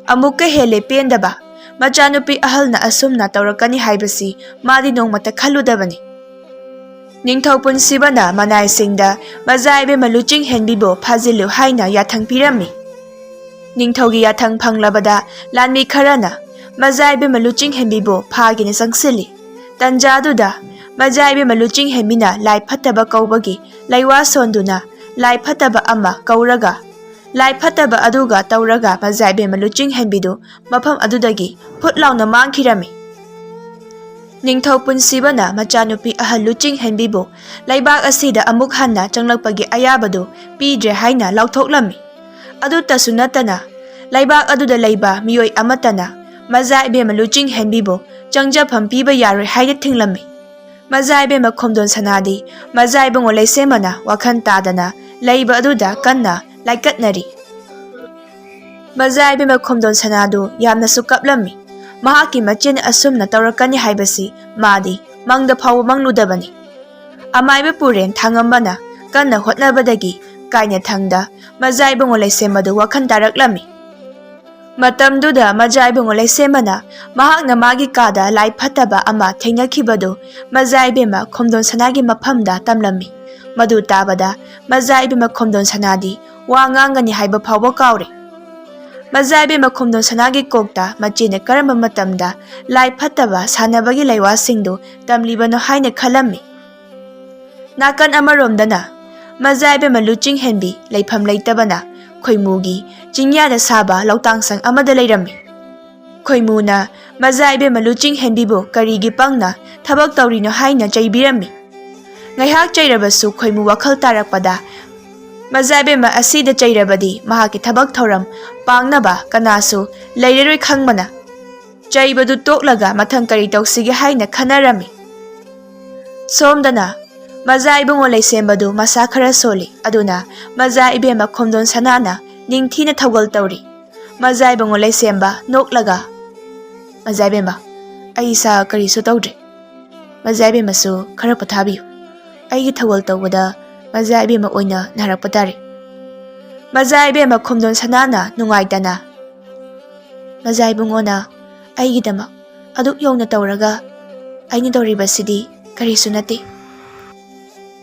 ꯑꯃꯨꯛꯀ ꯍꯦꯜꯂꯦ ꯄꯦꯟꯗꯕ꯫ ꯃꯆꯥꯅꯨꯄꯤ ꯑꯍꯜꯅ ꯑꯁꯨꯝꯅ ꯇꯧꯔꯛꯀꯅꯤ ꯍꯥꯏꯕꯁꯤ ꯃꯥꯗꯤ ꯅꯣꯡꯃꯇ ꯈꯜꯂꯨꯗꯕꯅꯤ꯫ ꯅꯤꯡꯊꯧ ꯄꯨꯟꯁꯤꯕꯅ ꯃꯅꯥꯏꯁꯤꯡꯗ ꯃꯖꯥ ꯏꯕꯦꯝꯃ ꯂꯨꯆꯤꯡ ꯍꯦꯟꯕꯤꯕꯨ ꯐꯥꯖꯤꯜꯂꯨ ꯍꯥꯏꯅ ꯌꯥꯊꯪ ꯄꯤꯔꯝꯃꯤ꯫ ꯅꯤꯡꯊꯧꯒꯤ ꯌꯥꯊꯪ ꯐꯪꯂꯕꯗ ꯂꯥꯟꯃꯤ ꯈꯔꯅ ꯃꯖꯥ ꯏꯕꯦꯝꯃ ꯂꯨꯆꯤꯡ ꯍꯦꯟꯕꯤꯕꯨ ꯐꯥꯒꯦꯅ ꯆꯪꯁꯤꯜꯂꯤ꯫ ꯇꯟꯖꯥꯗꯨꯗ ꯃꯖꯥ ꯏꯕꯦꯝꯃ ꯂꯨꯆꯤꯡ ꯍꯦꯟꯕꯤꯅ ꯂꯥꯏ ꯐꯠꯇꯕ ꯀꯧꯕꯒꯤ ꯂꯩꯋꯥ ꯁꯣꯟꯗꯨꯅ ꯂꯥꯏ ꯐꯠꯇꯕ ꯑꯃ ꯀꯧꯔꯒ, ꯂꯥꯏ ꯐꯠꯇꯕ ꯑꯗꯨꯒ ꯇꯧꯔꯒ ꯃꯖꯥ ꯏꯕꯦꯝꯃ ꯂꯨꯆꯤꯡ ꯍꯦꯟꯕꯤꯗꯨ ꯃꯐꯝ ꯑꯗꯨꯗꯒꯤ ꯐꯨꯠ ꯂꯥꯎꯅ ꯃꯥꯡꯈꯤꯔꯝꯃꯤ꯫ ꯅꯤꯡꯊꯧ ꯄꯨꯟꯁꯤꯕꯅ ꯃꯆꯥꯅꯨꯄꯤ ꯑꯍꯜ ꯂꯨꯆꯤꯡ ꯍꯦꯟꯕꯤꯕꯨ ꯂꯩꯕꯥꯛ ꯑꯁꯤꯗ ꯑꯃꯨꯛ ꯍꯟꯅ ꯆꯪꯂꯛꯄꯒꯤ ꯑꯌꯥꯕꯗꯨ ꯄꯤꯗ꯭ꯔꯦ ꯍꯥꯏꯅ ꯂꯥꯎꯊꯣꯛꯂꯝꯃꯤ꯫ ꯑꯗꯨꯇꯁꯨ ꯅꯠꯇꯅ, ꯂꯩꯕꯥꯛ ꯑꯗꯨꯗ ꯂꯩꯕ ꯃꯤꯑꯣꯏ ꯑꯃꯠꯇꯅ ꯃꯖꯥ ꯏꯕꯦꯝꯃ ꯂꯨꯆꯤꯡ ꯍꯦꯟꯕꯤꯕꯨ ꯆꯪꯖꯐꯝ ꯄꯤꯕ ꯌꯥꯔꯣꯏ ꯍꯥꯏꯅ ꯊꯤꯡꯂꯝꯃꯤ꯫ ꯃꯖꯥ ꯏꯕꯦꯝꯃ ꯈꯣꯝꯗꯣꯟ ꯁꯅꯥꯗꯤ ꯃꯖꯥ ꯏꯕꯨꯡꯉꯣ ꯂꯩꯁꯦꯝꯕꯅ ꯋꯥꯈꯜ ꯇꯥꯗꯅ ꯂꯩꯕ ꯑꯗꯨꯗ ꯀꯟꯅ ꯂꯥꯏꯀꯠꯅꯔꯤ꯫ ꯃꯖꯥ ꯏꯕꯦꯝꯃ ꯈꯣꯝꯗꯣꯟ ꯁꯅꯥꯗꯨ ꯌꯥꯝꯅꯁꯨ ꯀꯞꯂꯝꯃꯤ꯫ ꯃꯍꯥꯛꯀꯤ ꯃꯆꯦꯅ ꯑꯁꯨꯝꯅ ꯇꯧꯔꯛꯀꯅꯤ ꯍꯥꯏꯕꯁꯤ ꯃꯥꯗꯤ ꯃꯪꯗ ꯐꯥꯎꯕ ꯃꯪꯂꯨꯗꯕꯅꯤ꯫ ꯑꯃꯥꯏꯕ ꯄꯨꯔꯦꯟ ꯊꯥꯡꯉꯝꯕꯅ ꯀꯟꯅ ꯍꯣꯠꯅꯕꯗꯒꯤ ꯀꯥꯏꯅꯊꯪꯗ ꯃꯖꯥ ꯏꯕꯨꯡꯉꯣ ꯂꯩꯁꯦꯝꯕꯗꯨ ꯋꯥꯈꯜ ꯇꯥꯔꯛꯂꯝꯃꯤ꯫ ꯃꯇꯝꯗꯨꯗ ꯃꯖꯥ ꯏꯕꯨꯡꯉꯣ ꯂꯩꯁꯦꯝꯕꯅ ꯃꯍꯥꯛꯅ ꯃꯥꯒꯤ ꯀꯥꯗ ꯂꯥꯏ ꯐꯠꯇꯕ ꯑꯃ ꯊꯦꯡꯅꯈꯤꯕꯗꯨ ꯃꯖꯥ ꯏꯕꯦꯝꯃ ꯈꯣꯝꯗꯣꯟ ꯁꯅꯥꯒꯤ ꯃꯐꯝꯗ ꯇꯝꯂꯝꯃꯤ꯫ ꯃꯗꯨ ꯇꯥꯕꯗ ꯃꯖꯥ ꯏꯕꯦꯝꯃ ꯈꯣꯝꯗꯣꯟ ꯁꯅꯥꯗꯤ ꯋꯥ ꯉꯥꯡꯒꯅꯤ ꯍꯥꯏꯕ ꯐꯥꯎꯕ ꯀꯥꯎꯔꯦ꯫ ꯃꯖꯥ ꯏꯕꯦꯝꯃ ꯈꯣꯝꯗꯣꯟ ꯁꯅꯥꯒꯤ ꯀꯣꯛꯇ ꯃꯆꯦꯅ ꯀꯔꯝꯕ ꯃꯇꯝꯗ ꯂꯥꯏ ꯐꯠꯇꯕ ꯁꯥꯟꯅꯕꯒꯤ ꯂꯩꯋꯥꯁꯤꯡꯗꯨ ꯇꯝꯂꯤꯕꯅꯣ ꯍꯥꯏꯅ ꯈꯜꯂꯝꯃꯤ꯫ ꯅꯥꯀꯟ ꯑꯃꯔꯣꯝꯗꯅ ꯃꯖꯥ ꯏꯕꯦꯝꯃ ꯂꯨꯆꯤꯡ ꯍꯦꯟꯕꯤ ꯂꯩꯐꯝ ꯂꯩꯇꯕꯅ ꯈꯣꯏꯃꯨꯒꯤ ꯆꯤꯡꯌꯥꯗ ꯁꯥꯕ ꯂꯧꯇꯥꯡꯁꯪ ꯑꯃꯗ ꯂꯩꯔꯝꯃꯤ꯫ ꯈꯣꯏꯃꯨꯅ ꯃꯖꯥ ꯏꯕꯦꯝꯃ ꯂꯨꯆꯤꯡ ꯍꯦꯟꯕꯤꯕꯨ ꯀꯔꯤꯒꯤ ꯄꯪꯅ ꯊꯕꯛ ꯇꯧꯔꯤꯅꯣ ꯍꯥꯏꯅ ꯆꯩꯕꯤꯔꯝꯃꯤ꯫ ꯉꯥꯏꯍꯥꯛ ꯆꯩꯔꯕꯁꯨ ꯈꯣꯏꯃꯨ ꯋꯥꯈꯜ ꯇꯥꯔꯛꯄꯗ ꯃꯖꯥ ꯏꯕꯦꯝꯃ ꯑꯁꯤꯗ ꯆꯩꯔꯕꯗꯤ ꯃꯍꯥꯛꯀꯤ ꯊꯕꯛ ꯊꯧꯔꯝ ꯄꯥꯡꯅꯕ ꯀꯅꯥꯁꯨ ꯂꯩꯔꯔꯣꯏ ꯈꯪꯕꯅ ꯆꯩꯕꯗꯨ ꯇꯣꯛꯂꯒ ꯃꯊꯪ ꯀꯔꯤ ꯇꯧꯁꯤꯒꯦ ꯍꯥꯏꯅ ꯈꯟꯅꯔꯝꯃꯤ꯫ ꯁꯣꯝꯗꯅ ꯃꯖꯥ ꯏꯕꯨꯡꯉꯣ ꯂꯩꯁꯦꯝꯕꯗꯨ ꯃꯁꯥ ꯈꯔ ꯁꯣꯜꯂꯤ꯫ ꯑꯗꯨꯅ ꯃꯖꯥ ꯏꯕꯦꯝꯃ ꯈꯣꯝꯗꯣꯟ ꯁꯅꯥꯅ ꯅꯤꯡꯊꯤꯅ ꯊꯧꯒꯜ ꯇꯧꯔꯤ꯫ ꯃꯖꯥ ꯏꯕꯨꯡꯉꯣ ꯂꯩꯁꯦꯝꯕ ꯅꯣꯛꯂꯒ, "ꯃꯖꯥ ꯏꯕꯦꯝꯃ, ꯑꯩ ꯏꯁꯥ ꯀꯔꯤꯁꯨ ꯇꯧꯗ꯭ꯔꯦ꯫ ꯃꯖꯥ ꯏꯕꯦꯝꯃꯁꯨ ꯈꯔ ꯄꯣꯊꯥꯕꯤꯌꯨ꯫ ꯑꯩꯒꯤ ꯊꯧꯒꯜ ꯇꯧꯕꯗ ꯃꯖꯥ ꯏꯕꯦꯝꯃ ꯑꯣꯏꯅ ꯅꯥꯔꯛꯄ ꯇꯥꯔꯦ꯫" ꯃꯖꯥ ꯏꯕꯦꯝꯃ ꯈꯣꯝꯗꯣꯟ ꯁꯅꯥꯅ ꯅꯨꯡꯉꯥꯏꯇꯅ, "ꯃꯖꯥ ꯏꯕꯨꯡꯉꯣꯅ ꯑꯩꯒꯤꯗꯃꯛ ꯑꯗꯨꯛ ꯌꯧꯅ ꯇꯧꯔꯒ ꯑꯩꯅ ꯇꯧꯔꯤꯕꯁꯤꯗꯤ ꯀꯔꯤꯁꯨ ꯅꯠꯇꯦ꯫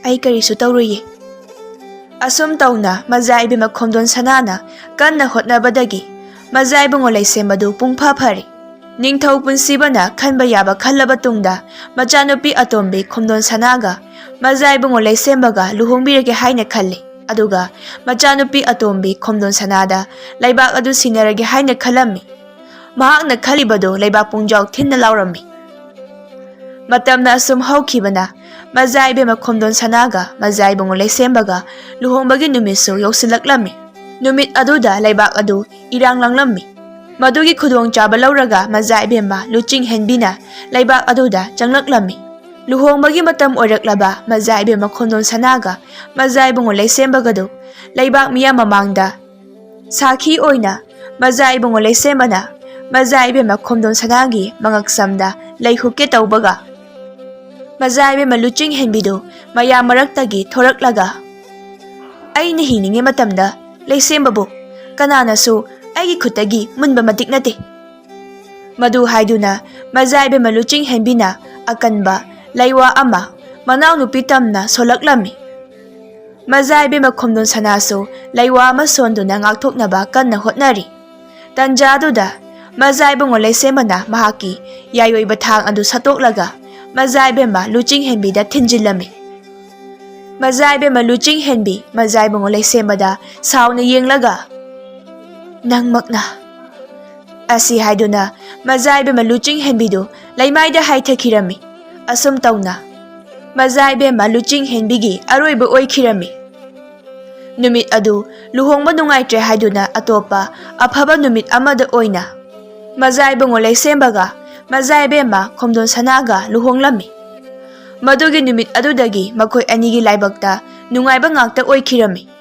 ꯑꯩ ꯀꯔꯤꯁꯨ ꯇꯧꯔꯨꯏꯌꯦ꯫" ꯑꯁꯨꯝ ꯇꯧꯅ ꯃꯖꯥ ꯏꯕꯦꯝꯃ ꯈꯣꯝꯗꯣꯟ ꯁꯅꯥꯅ ꯀꯟꯅ ꯍꯣꯠꯅꯕꯗꯒꯤ ꯃꯖꯥ ꯏꯕꯨꯡꯉꯣ ꯂꯩꯁꯦꯝꯕꯗꯨ ꯄꯨꯡꯐ ꯐꯔꯦ꯫ ꯅꯤꯡꯊꯧ ꯄꯨꯟꯁꯤꯕꯅ ꯈꯟꯕ ꯌꯥꯕ ꯈꯜꯂꯕ ꯇꯨꯡꯗ, ꯃꯆꯥꯅꯨꯄꯤ ꯑꯇꯣꯝꯕꯤ ꯈꯣꯝꯗꯣꯟ ꯁꯅꯥꯒ ꯃꯖꯥ ꯏꯕꯨꯡꯉꯣ ꯂꯩꯁꯦꯝꯕꯒ ꯂꯨꯍꯣꯡꯕꯤꯔꯒꯦ ꯍꯥꯏꯅ ꯈꯜꯂꯤ꯫ ꯑꯗꯨꯒ ꯃꯆꯥꯅꯨꯄꯤ ꯑꯇꯣꯝꯕꯤ ꯈꯣꯝꯗꯣꯟ ꯁꯅꯥꯗ ꯂꯩꯕꯥꯛ ꯑꯗꯨ ꯁꯤꯟꯅꯔꯒꯦ ꯍꯥꯏꯅ ꯈꯜꯂꯝꯃꯤ꯫ ꯃꯍꯥꯛꯅ ꯈꯜꯂꯤꯕꯗꯨ ꯂꯩꯕꯥꯛ ꯄꯨꯡꯖꯥꯎ ꯊꯤꯟꯅ ꯂꯥꯎꯔꯝꯃꯤ꯫ ꯃꯇꯝꯅ ꯑꯁꯨꯝ ꯍꯧꯈꯤꯕꯅ, ꯃꯖꯥ ꯏꯕꯦꯝꯃ ꯈꯣꯝꯗꯣꯟ ꯁꯅꯥꯒ ꯃꯖꯥ ꯏꯕꯨꯡꯉꯣ ꯂꯩꯁꯦꯝꯕꯒ ꯂꯨꯍꯣꯡꯕꯒꯤ ꯅꯨꯃꯤꯠꯁꯨ ꯌꯧꯁꯤꯜꯂꯛꯂꯝꯃꯤ꯫ ꯅꯨꯃꯤꯠ ꯑꯗꯨꯗ ꯂꯩꯕꯥꯛ ꯑꯗꯨ ꯏꯔꯥꯡ ꯂꯥꯡꯂꯝꯃꯤ꯫ ꯃꯗꯨꯒꯤ ꯈꯨꯗꯣꯡꯆꯥꯕ ꯂꯧꯔꯒ ꯃꯖꯥ ꯏꯕꯦꯝꯃ ꯂꯨꯆꯤꯡ ꯍꯦꯟꯕꯤꯅ ꯂꯩꯕꯥꯛ ꯑꯗꯨꯗ ꯆꯪꯂꯛꯂꯝꯃꯤ꯫ ꯂꯨꯍꯣꯡꯕꯒꯤ ꯃꯇꯝ ꯑꯣꯏꯔꯛꯂꯕ ꯃꯖꯥ ꯏꯕꯦꯝꯃ ꯈꯣꯝꯗꯣꯟ ꯁꯅꯥꯒ ꯃꯖꯥ ꯏꯕꯨꯡꯉꯣ ꯂꯩꯁꯦꯝꯕꯒꯗꯨ ꯂꯩꯕꯥꯛ ꯃꯤꯌꯥꯝ ꯃꯃꯥꯡꯗ ꯁꯥꯈꯤ ꯑꯣꯏꯅ ꯃꯖꯥ ꯏꯕꯨꯡꯉꯣ ꯂꯩꯁꯦꯝꯕꯅ ꯃꯖꯥ ꯏꯕꯦꯝꯃ ꯈꯣꯝꯗꯣꯟ ꯁꯅꯥꯒꯤ ꯃꯉꯛꯁꯝꯗ ꯂꯩ ꯍꯨꯛꯀꯦ ꯇꯧꯕꯒ, ꯃꯖꯥ ꯏꯕꯦꯝꯃ ꯂꯨꯆꯤꯡ ꯍꯦꯟꯕꯤꯗꯨ ꯃꯌꯥꯝ ꯃꯔꯛꯇꯒꯤ ꯊꯣꯔꯛꯂꯒ, "ꯑꯩꯅ ꯍꯤꯡꯂꯤꯉꯩ ꯃꯇꯝꯗ ꯂꯩꯁꯦꯝꯕꯕꯨ ꯀꯅꯥꯅꯁꯨ ꯑꯩꯒꯤ ꯈꯨꯠꯇꯒꯤ ꯃꯨꯟꯕ ꯃꯇꯤꯛ ꯅꯠꯇꯦ"꯫ ꯃꯗꯨ ꯍꯥꯏꯗꯨꯅ ꯃꯖꯥ ꯏꯕꯦꯝꯃ ꯂꯨꯆꯤꯡ ꯍꯦꯟꯕꯤꯅ ꯑꯀꯟꯕ ꯂꯩꯋꯥ ꯑꯃ ꯃꯅꯥꯎꯅꯨꯄꯤ ꯇꯝꯅ ꯁꯣꯜꯂꯛꯂꯝꯃꯤ꯫ ꯃꯖꯥ ꯏꯕꯦꯝꯃ ꯈꯣꯝꯗꯣꯟ ꯁꯅꯥꯁꯨ ꯂꯩꯋꯥ ꯑꯃ ꯁꯣꯟꯗꯨꯅ ꯉꯥꯛꯊꯣꯛꯅꯕ ꯀꯟꯅ ꯍꯣꯠꯅꯔꯤ꯫ ꯇꯟꯖꯥꯗꯨꯗ ꯃꯖꯥ ꯏꯕꯨꯡꯉꯣ ꯂꯩꯁꯦꯝꯕꯅ ꯃꯍꯥꯛꯀꯤ ꯌꯥꯏꯑꯣꯏꯕ ꯊꯥꯡ ꯑꯗꯨ ꯁꯠꯇꯣꯛꯂꯒ ꯃꯖꯥ ꯏꯕꯦꯝꯃ ꯂꯨꯆꯤꯡ ꯍꯦꯟꯕꯤꯗ ꯊꯤꯟꯖꯤꯜꯂꯝꯃꯤ꯫ ꯃꯖꯥ ꯏꯕꯦꯝꯃ ꯂꯨꯆꯤꯡ ꯍꯦꯟꯕꯤ ꯃꯖꯥ ꯏꯕꯨꯡꯉꯣ ꯂꯩꯁꯦꯝꯕꯗ ꯁꯥꯎꯅ ꯌꯦꯡꯂꯒ, "ꯅꯪꯃꯛꯅ" ꯑꯁꯤ ꯍꯥꯏꯗꯨꯅ ꯃꯖꯥ ꯏꯕꯦꯝꯃ ꯂꯨꯆꯤꯡ ꯍꯦꯟꯕꯤꯗꯨ ꯂꯩꯃꯥꯏꯗ ꯍꯥꯏꯊꯈꯤꯔꯝꯃꯤ꯫ ꯑꯁꯨꯝ ꯇꯧꯅ ꯃꯖꯥ ꯏꯕꯦꯝꯃ ꯂꯨꯆꯤꯡ ꯍꯦꯟꯕꯤꯒꯤ ꯑꯔꯣꯏꯕ ꯑꯣꯏꯈꯤꯔꯝꯃꯤ꯫ ꯅꯨꯃꯤꯠ ꯑꯗꯨ ꯂꯨꯍꯣꯡꯕ ꯅꯨꯡꯉꯥꯏꯇ꯭ꯔꯦ ꯍꯥꯏꯗꯨꯅ ꯑꯇꯣꯞꯄ ꯑꯐꯕ ꯅꯨꯃꯤꯠ ꯑꯃꯗ ꯑꯣꯏꯅ ꯃꯖꯥ ꯏꯕꯨꯡꯉꯣ ꯂꯩꯁꯦꯝꯕꯒ ꯃꯖꯥ ꯏꯕꯦꯝꯃ ꯈꯣꯝꯗꯣꯟ ꯁꯅꯥꯒ ꯂꯨꯍꯣꯡꯂꯝꯃꯤ꯫ ꯃꯗꯨꯒꯤ ꯅꯨꯃꯤꯠ ꯑꯗꯨꯗꯒꯤ ꯃꯈꯣꯏ ꯑꯅꯤꯒꯤ ꯂꯥꯏꯕꯛꯇ ꯅꯨꯡꯉꯥꯏꯕ ꯉꯥꯛꯇ ꯑꯣꯏꯈꯤꯔꯝꯃꯤ꯫